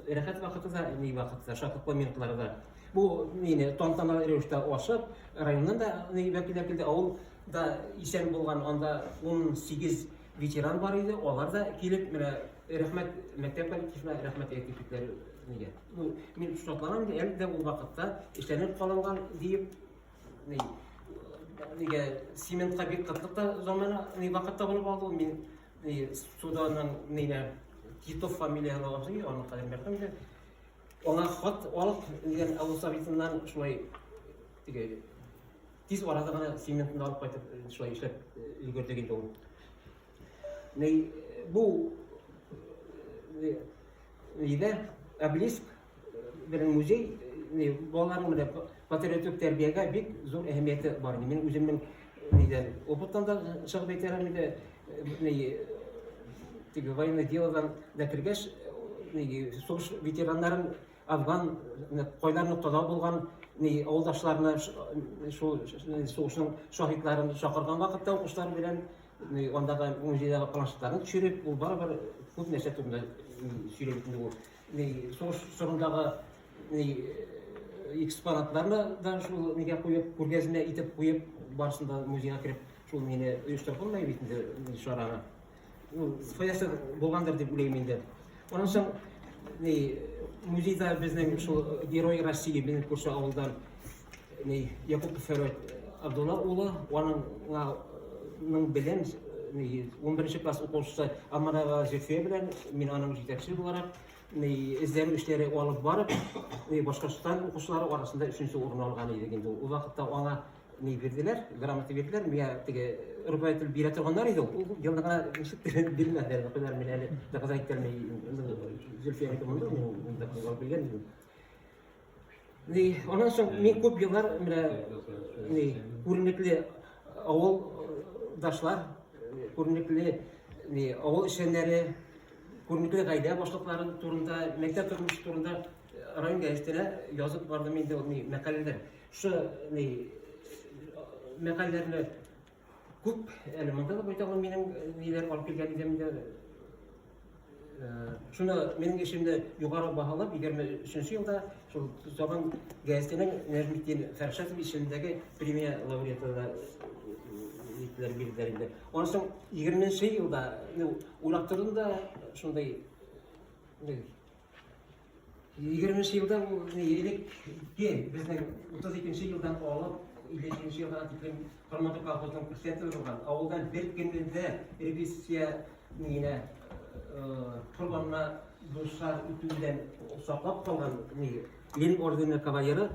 Рәхәт вакыты да, ни вакыты да, шатлыклы минутлары да. Бу мине тантаналы рәвештә ачып, районнан да ни вәкилләр килде, авыл да исән булган, анда 18 ветеран бар иде, алар да килеп, менә рәхмәт мәктәп коллективына рәхмәт әйтеп киттеләр нигә. Ну, мин шатланам инде, әле дә ул вакытта эшләнеп калынган диеп, ни, нигә цементка бик кытлык та заманы, ни вакытта булып алды ул, мин ни, суданың нигә Титов фамилияле абзый, аның кадәр мәрхүм инде. Аңа хат алып, дигән авыл советыннан шулай теге тиз арада гына цементны алып кайтып шулай эшләп өлгердек инде ул. Ни, бу нидә обелиск белән музей ни балаларның менә патриотик тәрбиягә бик зур әһәмияте бар. Мин үземнең нидән опыттан да чыгып әйтәм инде, ни теге военное делодан да кергәч, ни сугыш ветераннарын Афган кайлар ноктада булган ни авылдашларны шул сугышның шаһитларын чакырган вакытта укучылар белән андагы музейдагы планшетларны төшереп, ул барыбер күп нәрсә турында сөйли бит инде ул. Ни сугыш чорындагы ни экспонатларны да шул нигә куеп, күргәзмә итеп куеп, барысын да музейга кереп, шул мине оештырып булмый бит инде чараны. Ул файдасы булгандыр дип уйлыйм инде. Аннан соң ни музейда безнең шул Герой России безнең күрше авылдан ни Якупов Фәрвәт Абдулла улы, аның ның белән ни 11 класс укучысы Аманова Зөлфия белән мин аның җитәкче буларак ни эзләнү эшләре алып барып, ни Башкортстан укучылары арасында өченче урын алган идек инде. Ул вакытта аңа ни бирделәр, грамота бирделәр, миңа теге руководитель бирә торганнар иде ул. Ул елны гына ничек бирмәделәр, кадәр мин әле доказать итә алмый. Зөлфия монда, мин доказать белгән идем. Ни, аннан соң мин күп еллар менә ни күренекле авылдашлар, күренекле ни авыл эшчәннәре, күренекле гаилә башлыклары турында, мәктәп тормышы турында район гәзитенә язып бардым инде ул ни мәкаләләр. Шу ни мәкаләләрне күп әле монда да байтак минем ниләр алып килгән идем инде. Шуны минем эшемне югары баһалап, 23 елда шул Сабан гәзитенең Нәҗметдин Фәршатов исемендәге премия лауреаты да иттеләр, бирделәр инде. Аннан соң 20 елда, ну, уйлап тордым да, шундый 20 елда ул элекке безнең 32 елдан алып 57 елга тиклем Корманты колхозының председателе булган, авылдан бер кемне дә репрессия нигенә корбанына дучар итүдән саклап калган ни Ленин ордены кавалеры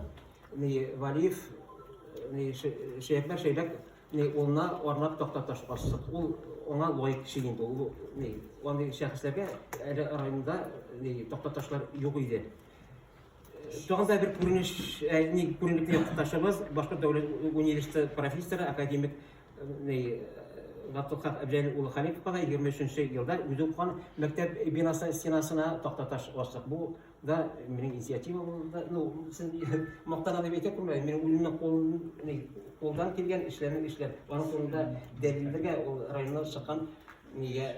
ни Валиев ни Шәяхмәт Шәйбәк ни улына арнап такта таш астык. Ул аңа лаек кеше инде. Ул ни андый шәхесләргә әле районда ни такта ташлар юк иде. Тагын да бер күренеш, ни күренекле якташыбыз, Башкорт дәүләт университеты профессоры, академик ни Габдулхак Әбҗәлил улы Халиковка да 23 елда үзе укыган мәктәп бинасы стенасына такта таш астык. Бу да минем инициатива булды. Ну, сез мактана дип әйтә күрмә, минем үземнең кул, ни, кулдан килгән эшләрне эшләп, аның турында дәлилләргә ул районнан чыккан нигә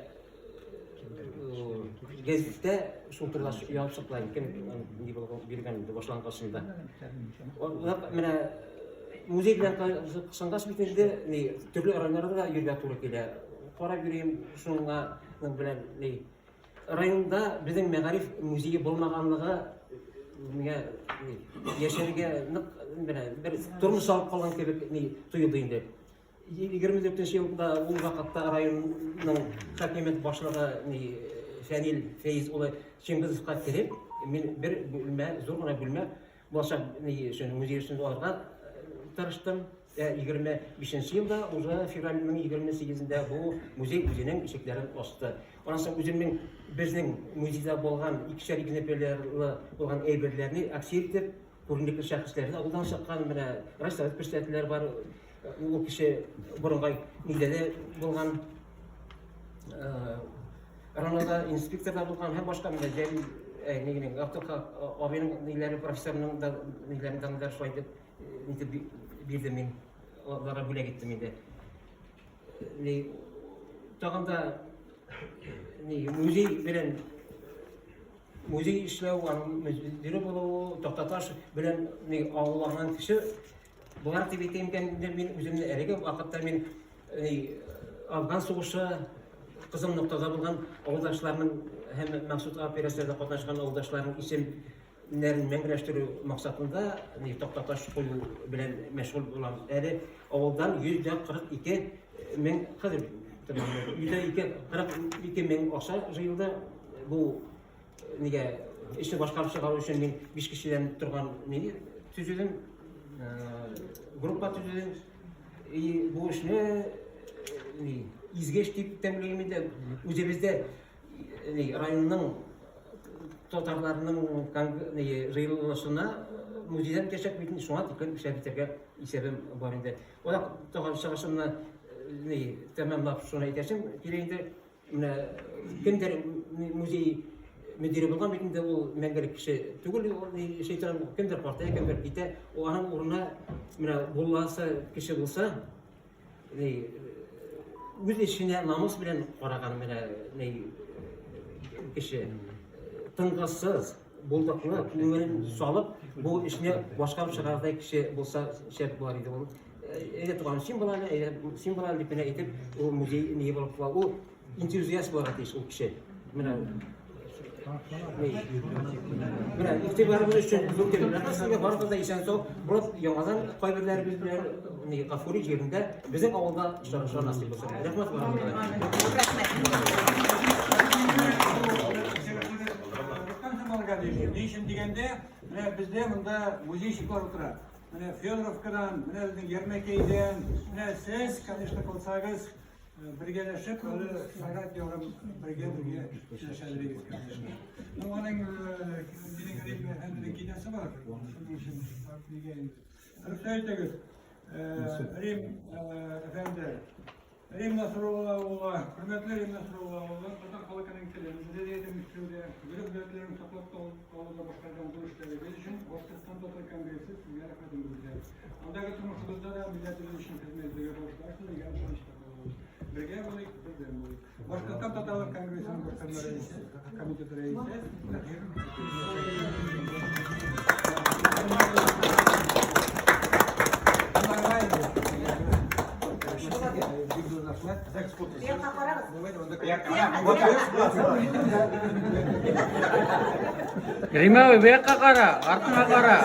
гәзиттә шул турыда язып чыктылар, кем ни булган биргән инде башлангычында. Менә музей белән кызыксынгач бит инде, ни, төрле районнарда да йөрергә туры килә. Карап йөрим, шуңа белән ни Районда безнең мәгариф музее булмаганлыгы миңа яшәргә нык менә бер тормыш алып калган кебек ни тоелды инде. 24 елда ул вакытта районның хакимият башлыгы ни Фәнил Фәиз улы Чингизовка кереп, мин бер бүлмә, зур гына бүлмә булачак ни өчен музей өчен алырга тырыштым. 25 елда уже февральнең 28-ндә бу музей үзенең ишекләрен ачты. Аннан соң үземнең безнең музейда булган икешәр экземплярлы булган әйберләрне акция итеп, күренекле шәхесләрне авылдан чыккан менә райсовет председательләре бар, ул кеше борынгы нидә дә булган, РОНОда инспектор да булган һәм башка менә Җәлил нигенең Габдулхак абыйның ниләре профессорның да ниләрен да шулай итеп нитеп бирдем мин. Аларга бүләк иттем инде. Ни тагын да ни музей белән музей эшләү, аның мөдире булу, Токтаташ белән ни авыллаган кеше буларак дип әйтәм икән, мин үземне әлеге вакытта мин ни Афган сугышы кызыл ноктада булган авылдашларның һәм махсус операциядә катнашкан авылдашларның исем нәрен мәңгеләштерү максатында ни тактаташ кую белән мәшгуль булам. Әле авылдан 142 мең хәзер 142 мең акча җыелды. Бу нигә эшне башкарып чыгару өчен мин 5 кешедән торган ни төзедем, группа төзедем. И бу эшне ни изге эш дип тә уйлыйм инде. Үзебездә ни районның татарларның җыелышына музейдан үтәчәк бит, шуңа тиклем эшләп бетәргә исәбем бар инде. Озак тагын чыгышымны ни тәмамлап шуны әйтәсем килә инде. Менә кемдер музей мөдире булган бит инде ул мәңгелек кеше түгел, ул шайтан кемдер картая, кемдер китә. Ул аның урынына менә буласы кеше булса, ни үз эшенә намус белән караган менә ни кеше тынгысыз, булдыклы, күңелен салып, бу эшне башкарып чыгардай кеше булса шәп булар иде ул. Әйдә туган, син була әле, әйдә син була әле дип менә әйтеп, ул музей ни булып кала. Ул энтузиаст булырга тиеш ул кеше. Менә Менә игътибарыгыз өчен зур рәхмәт сезгә, барыгыз да исән-сау булып, яңадан кайберләребез белән ни Гафури җирендә безнең авылда очрашырга насыйп булсын. Рәхмәт барыгызга да. Ни өчен дигәндә, менә бездә монда музейщиклар утыра. Менә Федоровкадан, менә безнең Ярмәкәйдән, менә сез, конечно, калсагыз, бергәләшеп, әле сәгать ярым бергә-бергә сөйләшә идегез, конечно. Ну, аның минем Рим әфәнденең китәсе бар, шуның өчен нигә инде. Рөхсәт итегез, Рим әфәнде, Рим Насрулла улы, хөрмәтле Рим Насрулла улы, татар халкының телен, мәдәниятен үстерүдә, гореф-гадәтләрен саклап калуда башкарган зур эшләрегез өчен Башкортстан татар конгрессы сезгә рәхмәтен белдерә. Алдагы тормышыгызда да милләтебез өчен хезмәт итәргә булышырсыз дигән ышанычта калабыз. Бергә булыйк, бердәм булыйк. Башкортстан татарлар конгрессының башкарма рәисе, комитеты рәисе Таһир Рима абый, бу якка кара, артыңа кара.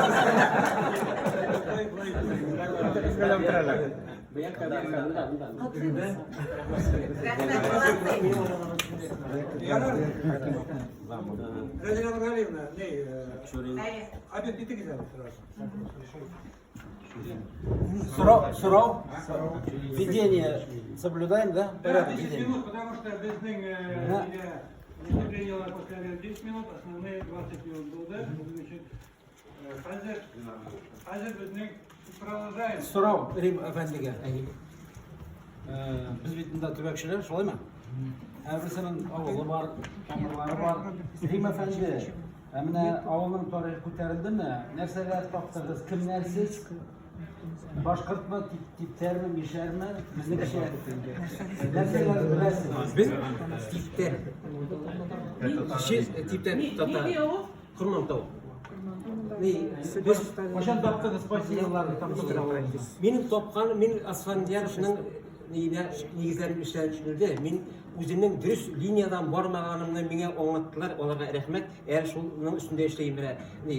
Рәзилә Нургалиевна, не, обед итегез әле сразу. Сорау, сорау. Ведение соблюдаем, да? Да, Порядок 10 ведения. минут, потому что безнең нигә выступлениелар после обеда 10 минут, основные 20 минут булды. Безнең өчен хәзер хәзер безнең продолжаем. Сорау Рим әфәндегә. Без бит монда төбәкчеләр, шулаймы? Һәрберсенең авылы бар, тамырлары бар. Рим әфәнде, ә менә авылның тарихы күтәрелдеме? Нәрсәләр таптыгыз? Кемнәр сез? Башкортмы, типтәрме, мишәрме? Безнекечә. Нәрсәләр беләсез? Без типтәр. Кеше типтәр татар. Кормантау. Ни, без Кайчан таптыгыз, кайсы елларда таптыгыз авылыгызны? Минем тапкан, мин Асфандияровның нигә нигезләрен эшләнде. Мин үземнең дөрес линиядән бармаганымны миңа аңлаттылар, аларга рәхмәт. Әле шуның өстендә эшләйм менә. Ни,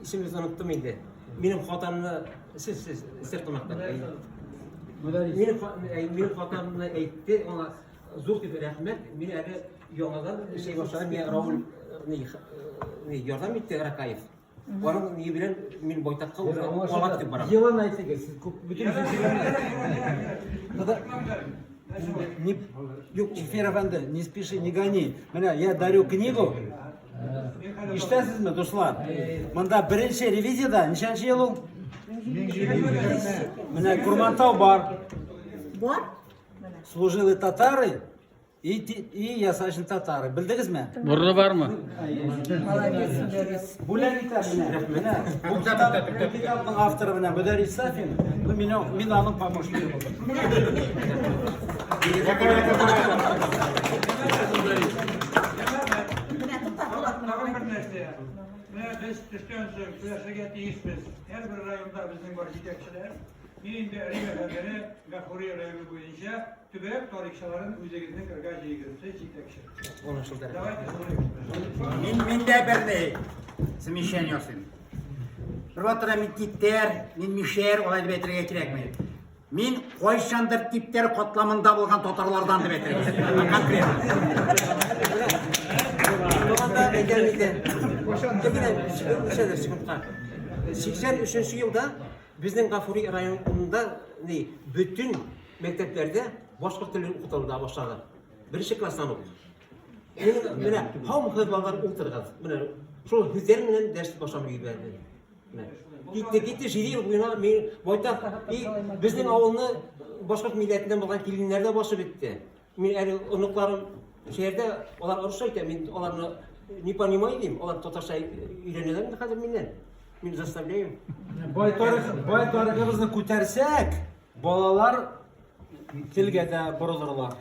исемегезне оныттым инде. Минем хатамны сез сез сер кунактар. Минем минем хатамны әйтте, аңа зур дип рәхмәт. Мин әле яңадан эшли башладым. Миңа Рауль ни, ни ярдәм итте Ракаев. Аның ни белән мин байтакка уже алга китеп барам. Елын әйтегез, сез күп бөтен Не, юк, Эфир әфәнде, не спеши, не гони. Менә я дарю книгу. Ишетәсезме, дуслар? Монда беренче ревизияда ничәнче ел ул? Менә Курмантау бар. Бар. Служилые татары и, и ясачный татары. Белдегезме? Борыны бармы? Бүләк итә менә. Менә бу китап, бу китапның авторы менә Мөдәррис Сафин. Ну, мин, мин аның помощнигы булдым. Тагын бер нәрсә. Менә без төштән соң сөйләшергә тиешбез. Һәрбер районда безнең бар җитәкчеләр. Мин инде Рим әфәндене Гафури районы буенча төбәк тарихчыларын үзегезнең кырга җыегыз. Сез җитәкче. Давайте шулай. Мин мин дә бер ни замечание ясыйм. Бер вакытта мин типтәр, мин мишәр, алай дип әйтергә кирәкми. Мин кайчандыр типтәр катламында булган татарлардан дип әйтергә кирәк. Конкретно. Туганда әйтәм инде. Кемгә секундка. 83 елда Безнең Гафури районында ни бөтен мәктәпләрдә башкорт теле укытыла башлады. Беренче класстан ук. Менә һаумы балалар утыргыз. Менә шул һүзләр белән дәрес башланып җибәрде. Китте, китте, җиде ел буена мин байтак и безнең авылны башкорт милләтеннән булган киленнәр дә басып бетте. Мин әле оныкларым шәһәрдә, алар русча әйтә, мин аларны не понимаю дим, алар татарча өйрәнәләр инде хәзер миннән. Мин заставляю. Бай тарих, бай тарихыбызны күтәрсәк, балалар телгә дә борылырлар.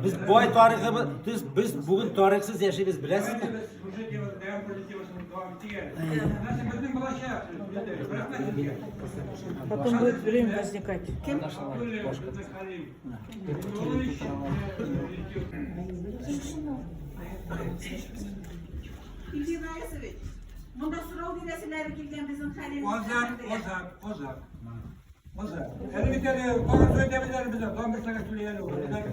Без бай тарихыбыз, без, без бүген тарихсыз яшибез, беләсезме? Без шушы теманы, дәвам темасын дәвам итик әле. Нәрсә безнең булачак? Рәхмәт сезгә. Потом будет время возникать. Кем? Безнең Хәлим. Минуллович, Илфир Раисович, монда сорау бирәселәре килгән безнең Хәлим. Азак, азак, азак. Азак. Әле бит әле тагын сүз әйтәбез әле без, тагын бер сәгать сөйли әле ул.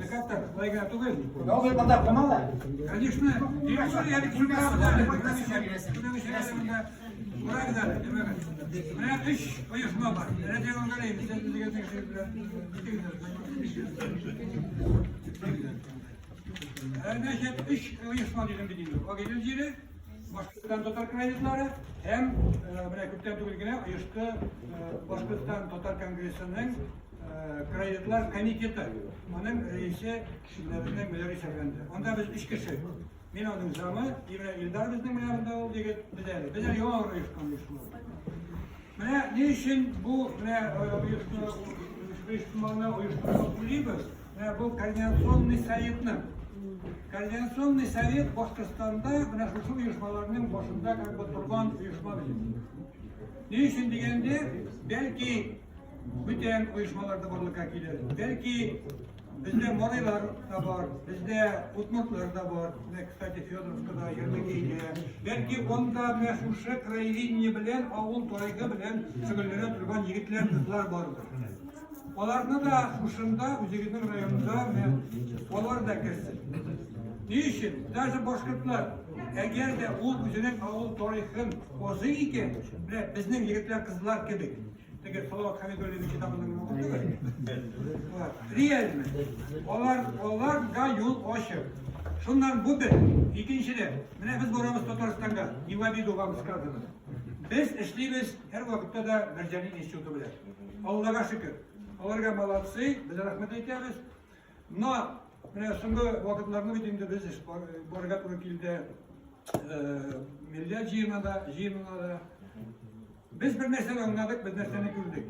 Как так? Шулай гына түгел. Абый монда кунала. Конечно, директор әле килмәде әле. Карагыз әле, димәк. Менә өч оешма бар. Рәҗәп Галиев, сез безгә тәкъдим белән китегез. Значит, өч оешма дидем бит инде. Агыйдел җире, Башкортстан татар краеведлары һәм менә күптән түгел генә оешты Башкортстан татар конгрессының краеведлар комитеты. Аның рәисе безнең Мөдәррис әфәнде. Анда без өч кеше. Мин аның замы, и менә Илдар безнең менә монда ул егет, без әле. Без әле яңа гына оешкан оешма. Менә ни өчен бу менә оешманы оештырырга уйлыйбыз? Менә бу координационный советны. Координационный совет Башкортстанда менә шушы оешмаларның башында как бы торган оешма бит. Ни өчен дигәндә, бәлки бүтән оешмалар да барлыкка килер. Бәлки бездә марилар да бар, бездә удмуртлар да бар. Менә, кстати, Федоровкада, Ермекейдә. Бәлки анда менә шушы краеведение белән, авыл тарихы белән шөгыльләнә торган егетләр, кызлар бардыр. Аларны да шушында үзегезнең районда менә алар да керсен. Ни өчен? Даже башкортлар, әгәр дә ул үзенең авыл тарихын казый икән, менә безнең егетләр, кызлар кебек, теге Салават Хәмидуллин китабын укыдыгыз? Реально. Алар, аларга юл ачык. Шуннан бу бер. Икенчедән, менә без барабыз Татарстанга, не в обиду вам сказано. Без эшлибез һәрвакытта да Мәрҗани институты белән. Аллага шөкер. Аларга молодцы, без рәхмәт әйтәбез. Но менә соңгы вакытларны бит инде без эш барырга туры килде. Милләт җыенына да, җыенына да. Без бер нәрсәне аңладык, бер нәрсәне күрдек.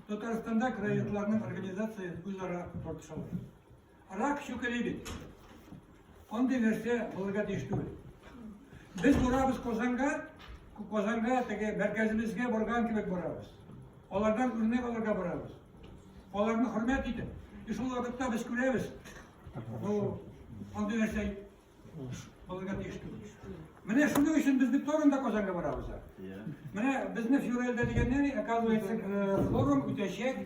Татарстанда краеведларның организация үзара тартышалар. Рак чүкели бит. Андый нәрсә булырга тиеш түгел. Без барабыз Казанга, Казанга теге мәркәзебезгә барган кебек барабыз. Алардан үрнәк алырга барабыз. Аларны хөрмәт итеп. И шул вакытта без күрәбез. Бу андый нәрсә булырга тиеш түгел. Менә шуның өчен без бит тагын да Казанга барабыз. Менә безне февральдә дигәннәр, оказывается, форум үтәчәк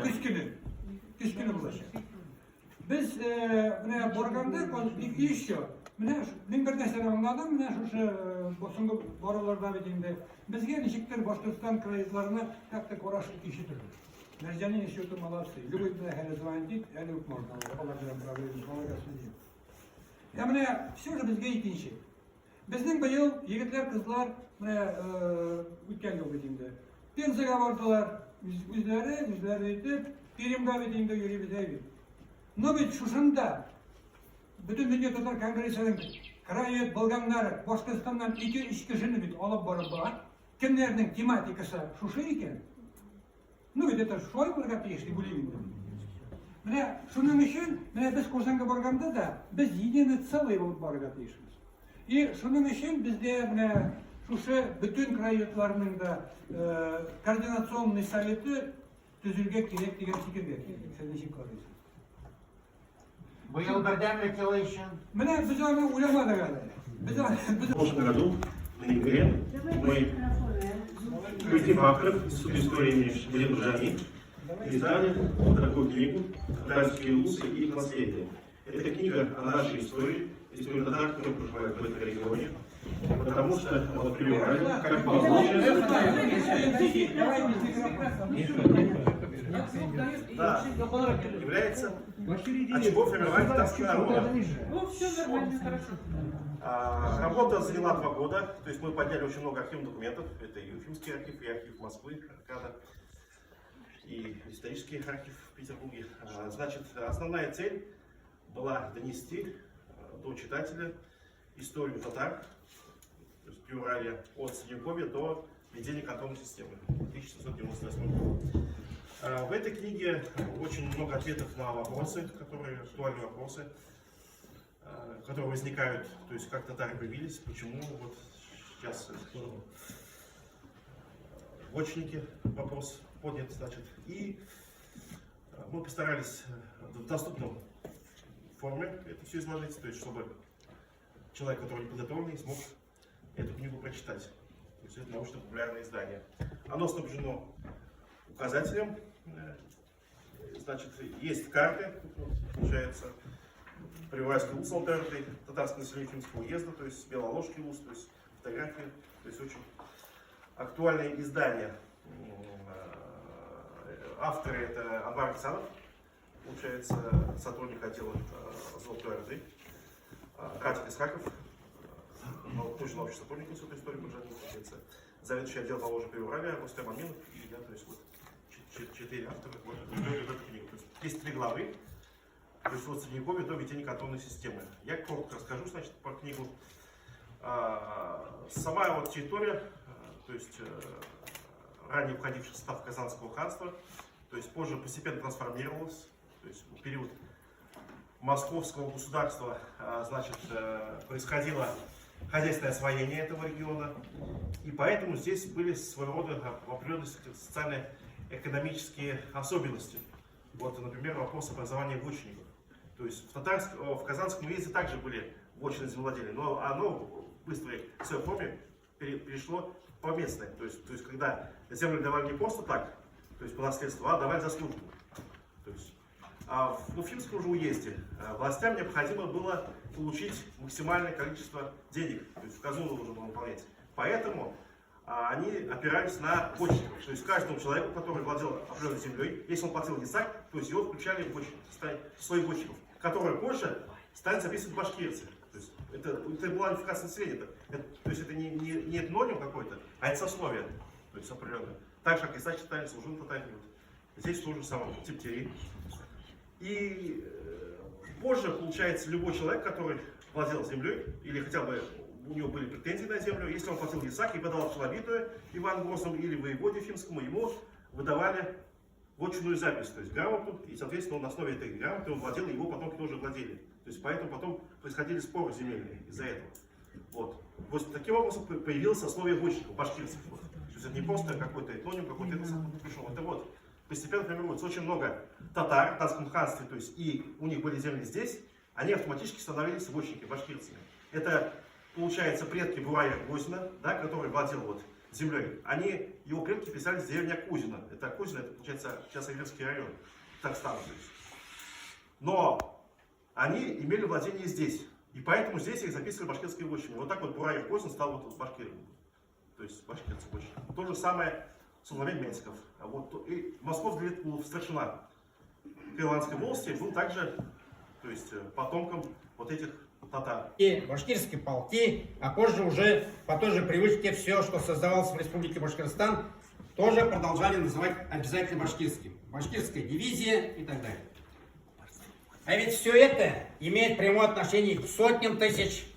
көз көне. Көз көне булачак. Без менә барганда и еще менә мин бер нәрсәне аңладым, менә шушы соңгы баруларда бит инде безгә ничектер Башкортстан краеведларына как-то караш икенче төрле. Мәрҗани институты молодцы. Любой белән әле звонить, әле үк можно. Алар белән проблема, аларга сүз юк. Ә менә все же безгә икенче. Безнең быел егетләр, кызлар менә үткән ел бит инде. Пензага бардылар, үзләре, үзләре итеп, Пермьгә бит инде йөрибез әй бит. Но бит шушында Бөтен дөнья татар конгрессының краевед булганнары Башкортстаннан 2-3 кешене бит алып барып була. Кемнәрнең тематикасы шушы икән? Ну бит это шулай булырга тиеш дип уйлыйм инде. Менә шуның өчен менә без Казанга барганда да без единый целый булып барырга тиешбез. И шуның өчен бездә менә шушы бөтен краеведларның да координационный советы төзергә кирәк дигән фикергә килдек. Сез ничек карыйсыз? Быел бердәмлек елы өчен. Менә без аны уйламадык әле. Без аны В прошлом году, в ноябре, мы коллектив авторов Института истории имени Шамиля Марджани издали вот такую книгу «Татарские улусы и их наследие». Это книга о нашей истории, истории татар, которые проживают в этом регионе, потому что вот при Урале, как получилось, да, является очагом формирования татарского народа. Ну, все нормально, хорошо. Работа заняла 2 года, то есть мы подняли очень много архивных документов. Это и Уфимский архив, и архив Москвы, РКАДа, и исторический архив в Петербурге. Значит, основная цель была донести до читателя историю татар, то есть Приуралья, от Средневековья до введения кантонной системы 1798 год. В этой книге очень много ответов на вопросы, которые актуальные вопросы, которые возникают, то есть как татары появились, почему вот сейчас вотчинники вопрос поднят, значит, и мы постарались в доступном форме это все изложить, то есть чтобы человек, который не подготовленный, смог эту книгу прочитать. То есть это научно-популярное издание. Оно снабжено указателем, значит, есть карты, получается, Приуральский улус Алтарный, татарское население Уфимского уезда, то есть Белоложский улус, то есть фотографии, то есть очень актуальное издание. Авторы — это Анвар Александров, получается, сотрудник отдела Золотой Орды, Катя Исхаков, тоже научный сотрудник Института истории Маржанина, получается, заведующий отдел Поволжья Приуралья Рустем Аминов и я, то есть вот четыре автора вот, эту книгу. То есть есть три главы, то есть от Средневековья до введения кантонной системы. Я коротко расскажу, значит, про книгу. Сама вот территория, то есть ранее входившая в состав Казанского ханства, то есть позже постепенно трансформировалась, то есть в период Московского государства, значит, происходило хозяйственное освоение этого региона, и поэтому здесь были своего рода определенные социально-экономические особенности. Вот, например, вопрос образования вотчинников. То есть в Казанском уезде также были вотчины земледелия, но оно в быстрой своей форме перешло в поместное. То есть когда землю давали не просто так, то есть по наследству, а давали за службу. То есть, а в Уфимском же уезде властям необходимо было получить максимальное количество денег, то есть в казну нужно было наполнять. Поэтому они опирались на вотчинников. То есть каждому человеку, который владел определенной землей, если он платил ясак, то есть его включали в слой вотчинников, которые позже стали записывать башкирцы. То есть это была унификация населения. То есть это не этноним какой-то, а это сословие, то есть определенное. Так же, как ясачи татарин, служил татарин. Вот. Здесь тоже самое, тептяри. И позже, получается, любой человек, который владел землей, или хотя бы у него были претензии на землю, если он платил ясак и подал челобитную Ивану Грозному или воеводе Уфимскому, ему выдавали вотчинную запись, то есть грамоту, и, соответственно, он на основе этой грамоты он владел, и его потомки тоже владели. То есть поэтому потом происходили споры земельные из-за этого. Вот. Вот таким образом появилось сословие вотчинников, башкирцев. Вот. То есть это не просто какой-то этноним, какой-то этнос откуда пришел. Это вот постепенно формируется очень много татар в Татарском ханстве, то есть и у них были земли здесь, они автоматически становились вотчинники, башкирцами. Это, получается, предки Бурая Гозина, да, который владел вот землей. Они, его предки писались в деревне Кузина. Это Кузина, это, получается, сейчас Адлерский район, Татарстана. То есть. Но они имели владение здесь. И поэтому здесь их записывали башкирские вотчины. Вот так вот Бурай Козин стал вот башкиром. То есть башкирцем больше. То же самое Султанмет Менсиков. А вот, и Москов Давлеткулов, старшина Крыланской волости, был также, то есть, потомком вот этих татар. И башкирские полки, а позже уже по той же привычке все, что создавалось в Республике Башкортостан, тоже продолжали называть обязательно башкирским. Башкирская дивизия и так далее. А ведь все это имеет прямое отношение к сотням тысяч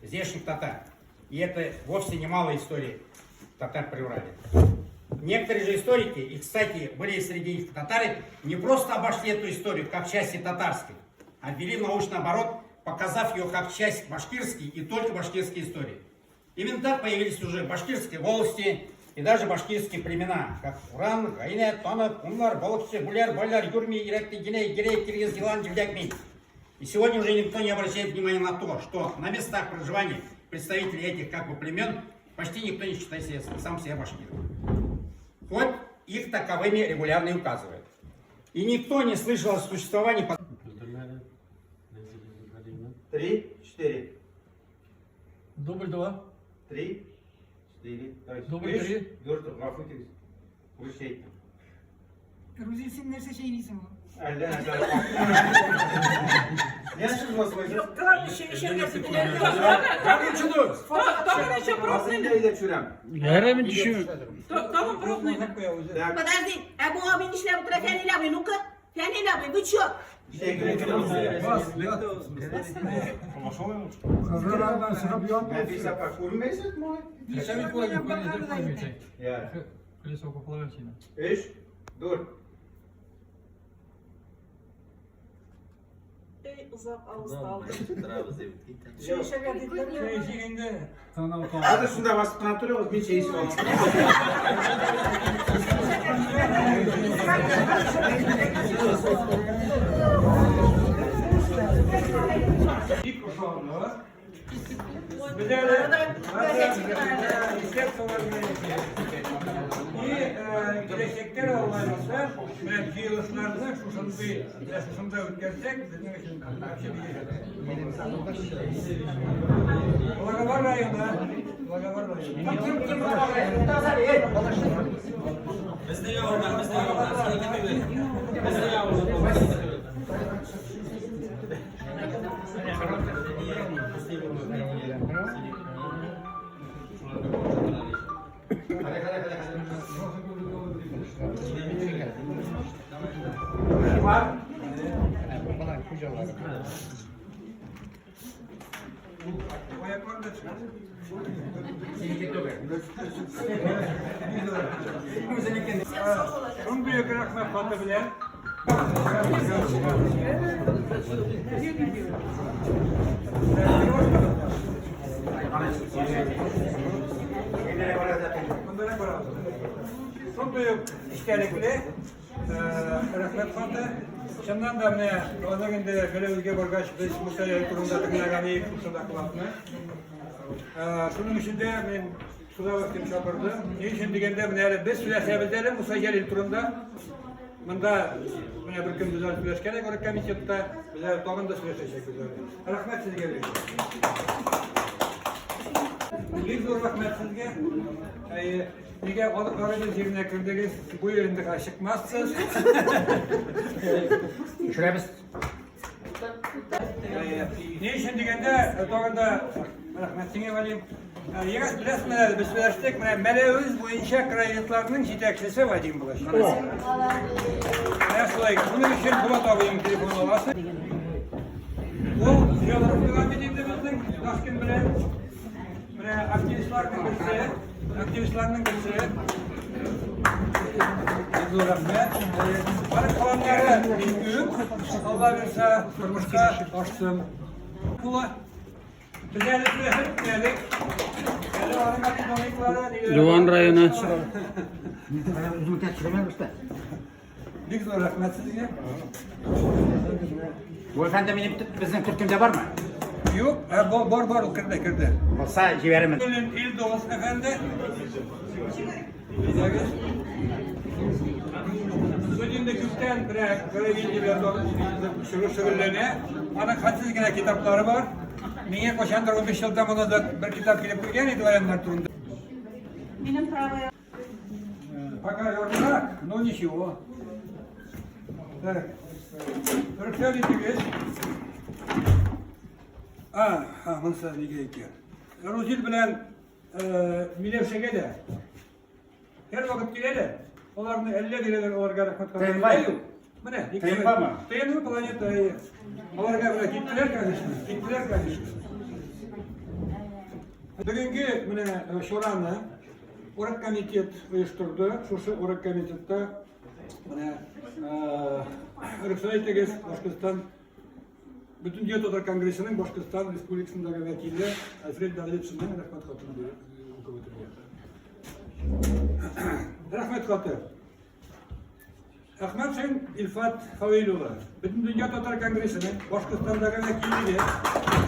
здешних татар. И это вовсе не малая история татар Приуралья. Некоторые же историки, и, кстати, были среди них татары, не просто обошли эту историю как части татарской, а ввели в научный оборот, показав ее как часть башкирской и только башкирской истории. Именно так появились уже башкирские волости и даже башкирские племена, как Уран, Гайне, Танып, Кумлар, Балыкчы, Буляр, Баляр, Юрми, Иректы, Гиней, Гирей, Киргиз, Гилан, Жилякми. И сегодня уже никто не обращает внимания на то, что на местах проживания представителей этих как бы племен почти никто не считает себя, сам себя башкиром. Хоть их таковыми регулярно и указывают. И никто не слышал о существовании Три, четыре. Дубль два. Три, четыре. Давай. Дубль три. Дүрт, гафу итегез. Урысча әйттем. Рузил, син нәрсә чәйнисең ул? Әллә нәрсә. Нәрсә сүз басмыйсыз? Юк, тагын чәй эчәргә диделәр. Тагын еще пробный. Әйдә төшерәм. Ярәмен төшү. Тагын пробный. Подожди, ә бу абый нишләп утыра, Фәнил абый, ну-ка. Фәнил абый, вы чё? Нәфис апа, күрмәйсез малай? Я. Өч, дүрт. Эй, озак авыз алды. Чәй эчәргә диделәр. Чәй эчик инде. Хәзер шунда басып кына торыгыз, мин чәй эчеп алам. Бик ошады. Без әле исәп И киләчәктә дә Алла язса, менә җыелышларны шушындый, менә шушында үткәрсәк, безнең өчен вообще бик Благовар районы, Благовар районы. Безнең авылдан, безнең авылдан, синеке түгел. Безнең авылдан. Аяклар да чыга. Синеке түгел. Шундый ук рәхмәт хаты белән. Монда барабыз. Шундый ук истәлекле рәхмәт хаты. Чыннан да менә аның инде Мәләвезгә баргач без Муса Җәлил турында тыңлаган идек шушы докладны. Шуның өчен дә мин с удовольствием чакырдым. Ни өчен дигәндә, менә әле без сөйләшәбез әле Муса Җәлил турында. Монда менә бер көн без әле сөйләшкән идек оргкомитетта, без әле тагын да сөйләшәчәкбез әле. Рәхмәт сезгә бик. Бик зур рәхмәт сезгә. Әйе, нигә Карадел җиренә кердегез, бу ел инде чыкмассыз. Төшерәбез. Әйе. Ни өчен дигәндә, тагын да рәхмәт сиңа, Валим. Егет, беләсеңме әле, без сөйләштек, менә Мәләвез буенча краеведларның җитәкчесе Вадим булачак. Менә шулай. Шуның өчен Булат абыйның телефонын аласың. Ул Федоров туган бит инде безнең Ташкент белән. Менә активистларның берсе, активистларның берсе. Бик зур рәхмәт. Аның планнары бик күп. Алла бирсә, тормышка ашсын. Була. Без әле сөйләшеп бетмәдек. Әле аның академиклары, ниләре. Дуван районы. Бик зур рәхмәт сезгә. Бу әфәнде минем безнең төркемдә бармы? Юк, бар, бар, бар, ул керде, керде. Булса җибәрермен. Гөлен Илдус әфәнде. Әйдәгез. Без инде күптән берәр Головин белән шөгыльләнә. Аның хәтсез генә китаплары бар. Миңа кайчандыр 15 елдан монда бер китап килеп кергән иде вариантлар турында. Минем правая. Пока яртырак, но ничего. Так. Рөхсәт итегез. А, а, монысы нигә икән. Рузил белән Миләүшәгә дә һәрвакыт киләләр. Аларны әллә ниләр аларга рәхмәт ТНВ. Менә, ТНВ-мы? ТНВ планета. Әйе. Аларга менә киттеләр, конечно. Киттеләр, конечно. Бүгенге менә чараны оргкомитет оештырды. Шушы оргкомитетта менә рөхсәт итегез, Башкортстан Бөтендөнья татар конгрессының Башкортстан Республикасындагы вәкиле Альфред Давлетшинның рәхмәт хатын укып үтергә. Рәхмәт хаты. Әхмәтшин Илфат Фавил улы, Бөтендөнья татар конгрессының Башкортстандагы вәкиллеге,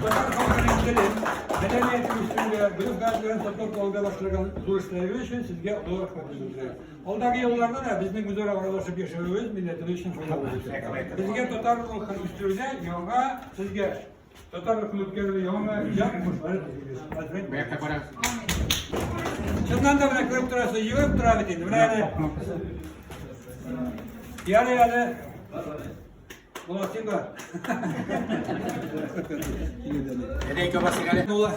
татар халкының телен, мәдәниятен үстерүгә, гореф-гадәтләрен саклап калуга башкарган зур эшләре өчен сезгә олы рәхмәт белдерә. Алдагы елларда да безнең үзара аралашып яшәвебез милләтебез өчен файдалы булачак. Безгә татар рухын үстерүдә яңа, сезгә татар рухын үткәрүдә яңа иҗат уңышлары телибез. Альфред. Чыннан да менә күреп торасыз, йөгереп тора бит инде. Менә әле. Ярый әле. Булат, син бар. Әйдә, икәү басыйк әле. Була.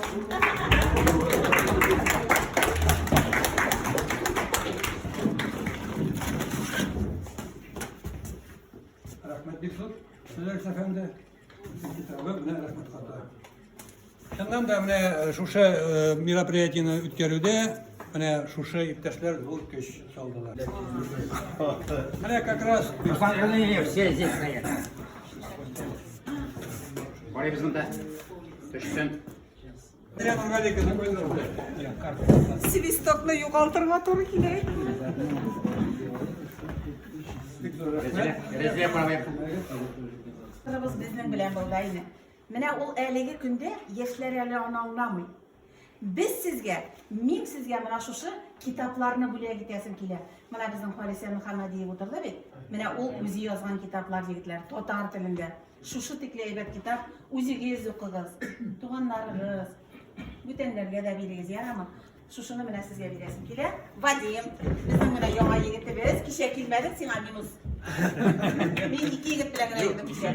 Рәхмәт бик зур. Сезгә әфәнде. Китабы менә рәхмәт хаты. Чыннан да менә шушы мероприятиене үткәрүдә менә шушы иптәшләр зур көч салдылар. Менә как раз Руслан Ильич, все здесь стоят. Карыйбыз монда. Төшсен. Свистокны югалтырга туры килә. Рәзилә правая. Кызыбыз безнең белән булды инде. Менә ул әлеге көндә яшьләр әле аны аңламый. Без сезгә, мин сезгә менә шушы китапларны бүләк итәсем килә. Менә безнең Халисә Мөхәммәдиев утырды бит. Менә ул үзе язган китаплар, егетләр, татар телендә. Шушы тикле әйбәт китап, үзегез укыгыз, туганнарыгыз, бүтәннәргә дә бирегез, ярамы? Шушыны менә сезгә бирәсем килә. Вадим, безнең менә яңа егетебез, кичә килмәдең, сиңа минус. Мин ике егет белән генә йөрдем кичә.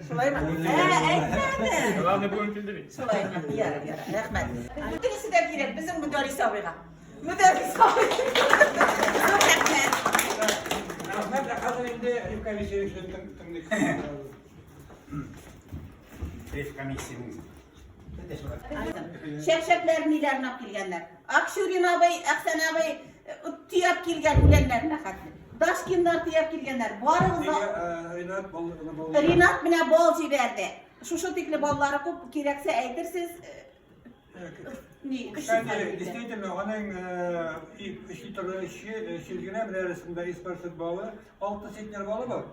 Шулаймы? Ә, әйтмәде. Главное, бүген килде бит. Шулаймы? Ярар, ярар, рәхмәт. Бөтенесе дә кирәк безнең Мөдәррис абыйга. Мөдәррис абый. Зур рәхмәт. Рәхмәт, ә хәзер инде ревкомиссия эшен тыңлыйк. Ревкомиссиянең. Чәкчәкләр ниләрен алып килгәннәр. Акчурин абый, Әхсән абый төяп килгән үләннәренә хәтле. Дашкиннар төяп килгәннәр. Барыгыз да Ринат бал бал. Ринат менә бал җибәрде. Шушы тикле баллары күп, кирәксә әйтерсез. Ни, Кстати, действительно, аның өч литрлы өч йөз генә менә арасында испарсет балы, 6 центнер балы бар.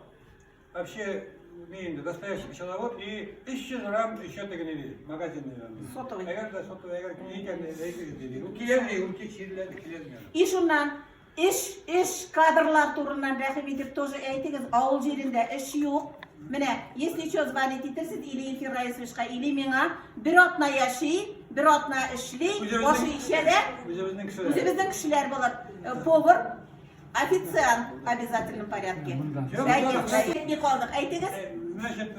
Вообще, не инде, настоящий пчеловод и 300 грамм еще теге ни, магазинный. Сотовый. Әгәр дә сотовый, әгәр кем икән, әйтегез диде. Ул киләме, ул тикшерелә, киләме. И шуннан эш, эш кадрлар турыннан рәхим итеп тоже әйтегез, авыл җирендә эш юк. Менә, если что, звонить итерсез или Илфир Раисовичка, или миңа. Бер атна яши, бер атна эшли, башы ишә дә. Үзебезнең кешеләр. Үзебезнең кешеләр булыр. Повар, официант в обязательном порядке. Әйтми калдык. Әйтегез. Значит,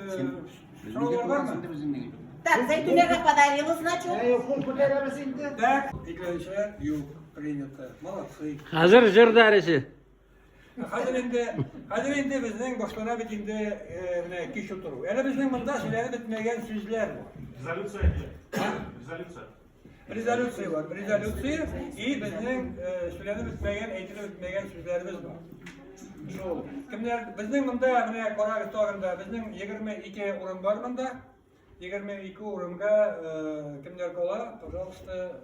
сораулар бармы? Так, Зәйтүнәгә подарила значок. Кул күтәрәбез инде. Так, икенче юк, принято. Молодцы. Хәзер җыр дәресе. Хәзер инде, хәзер инде безнең башлана бит инде менә кич утыру. Әле безнең монда сөйләнеп бетмәгән сүзләр бар. Резолюция. Резолюция. Резолюция бар. Резолюция и безнең сөйләнеп бетмәгән, әйтелеп бетмәгән сүзләребез бар. Шул. Кемнәр безнең монда менә карагыз тагын да безнең 22 урын бар монда. 22 урынга кемнәр кала, пожалуйста,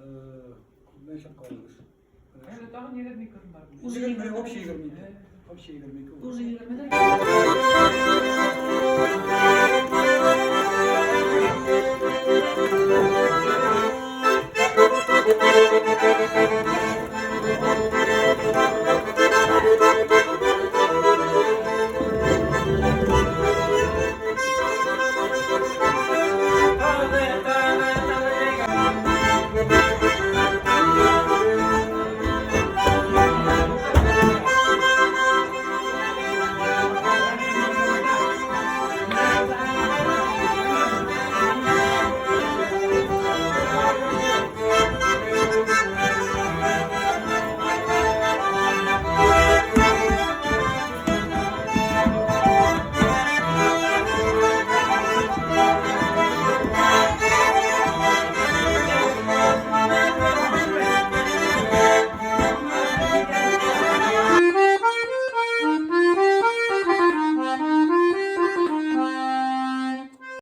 значит, калыгыз. Әле тагын 22 урын бар. Уже 20, общий 22. Общий 22. Уже 20.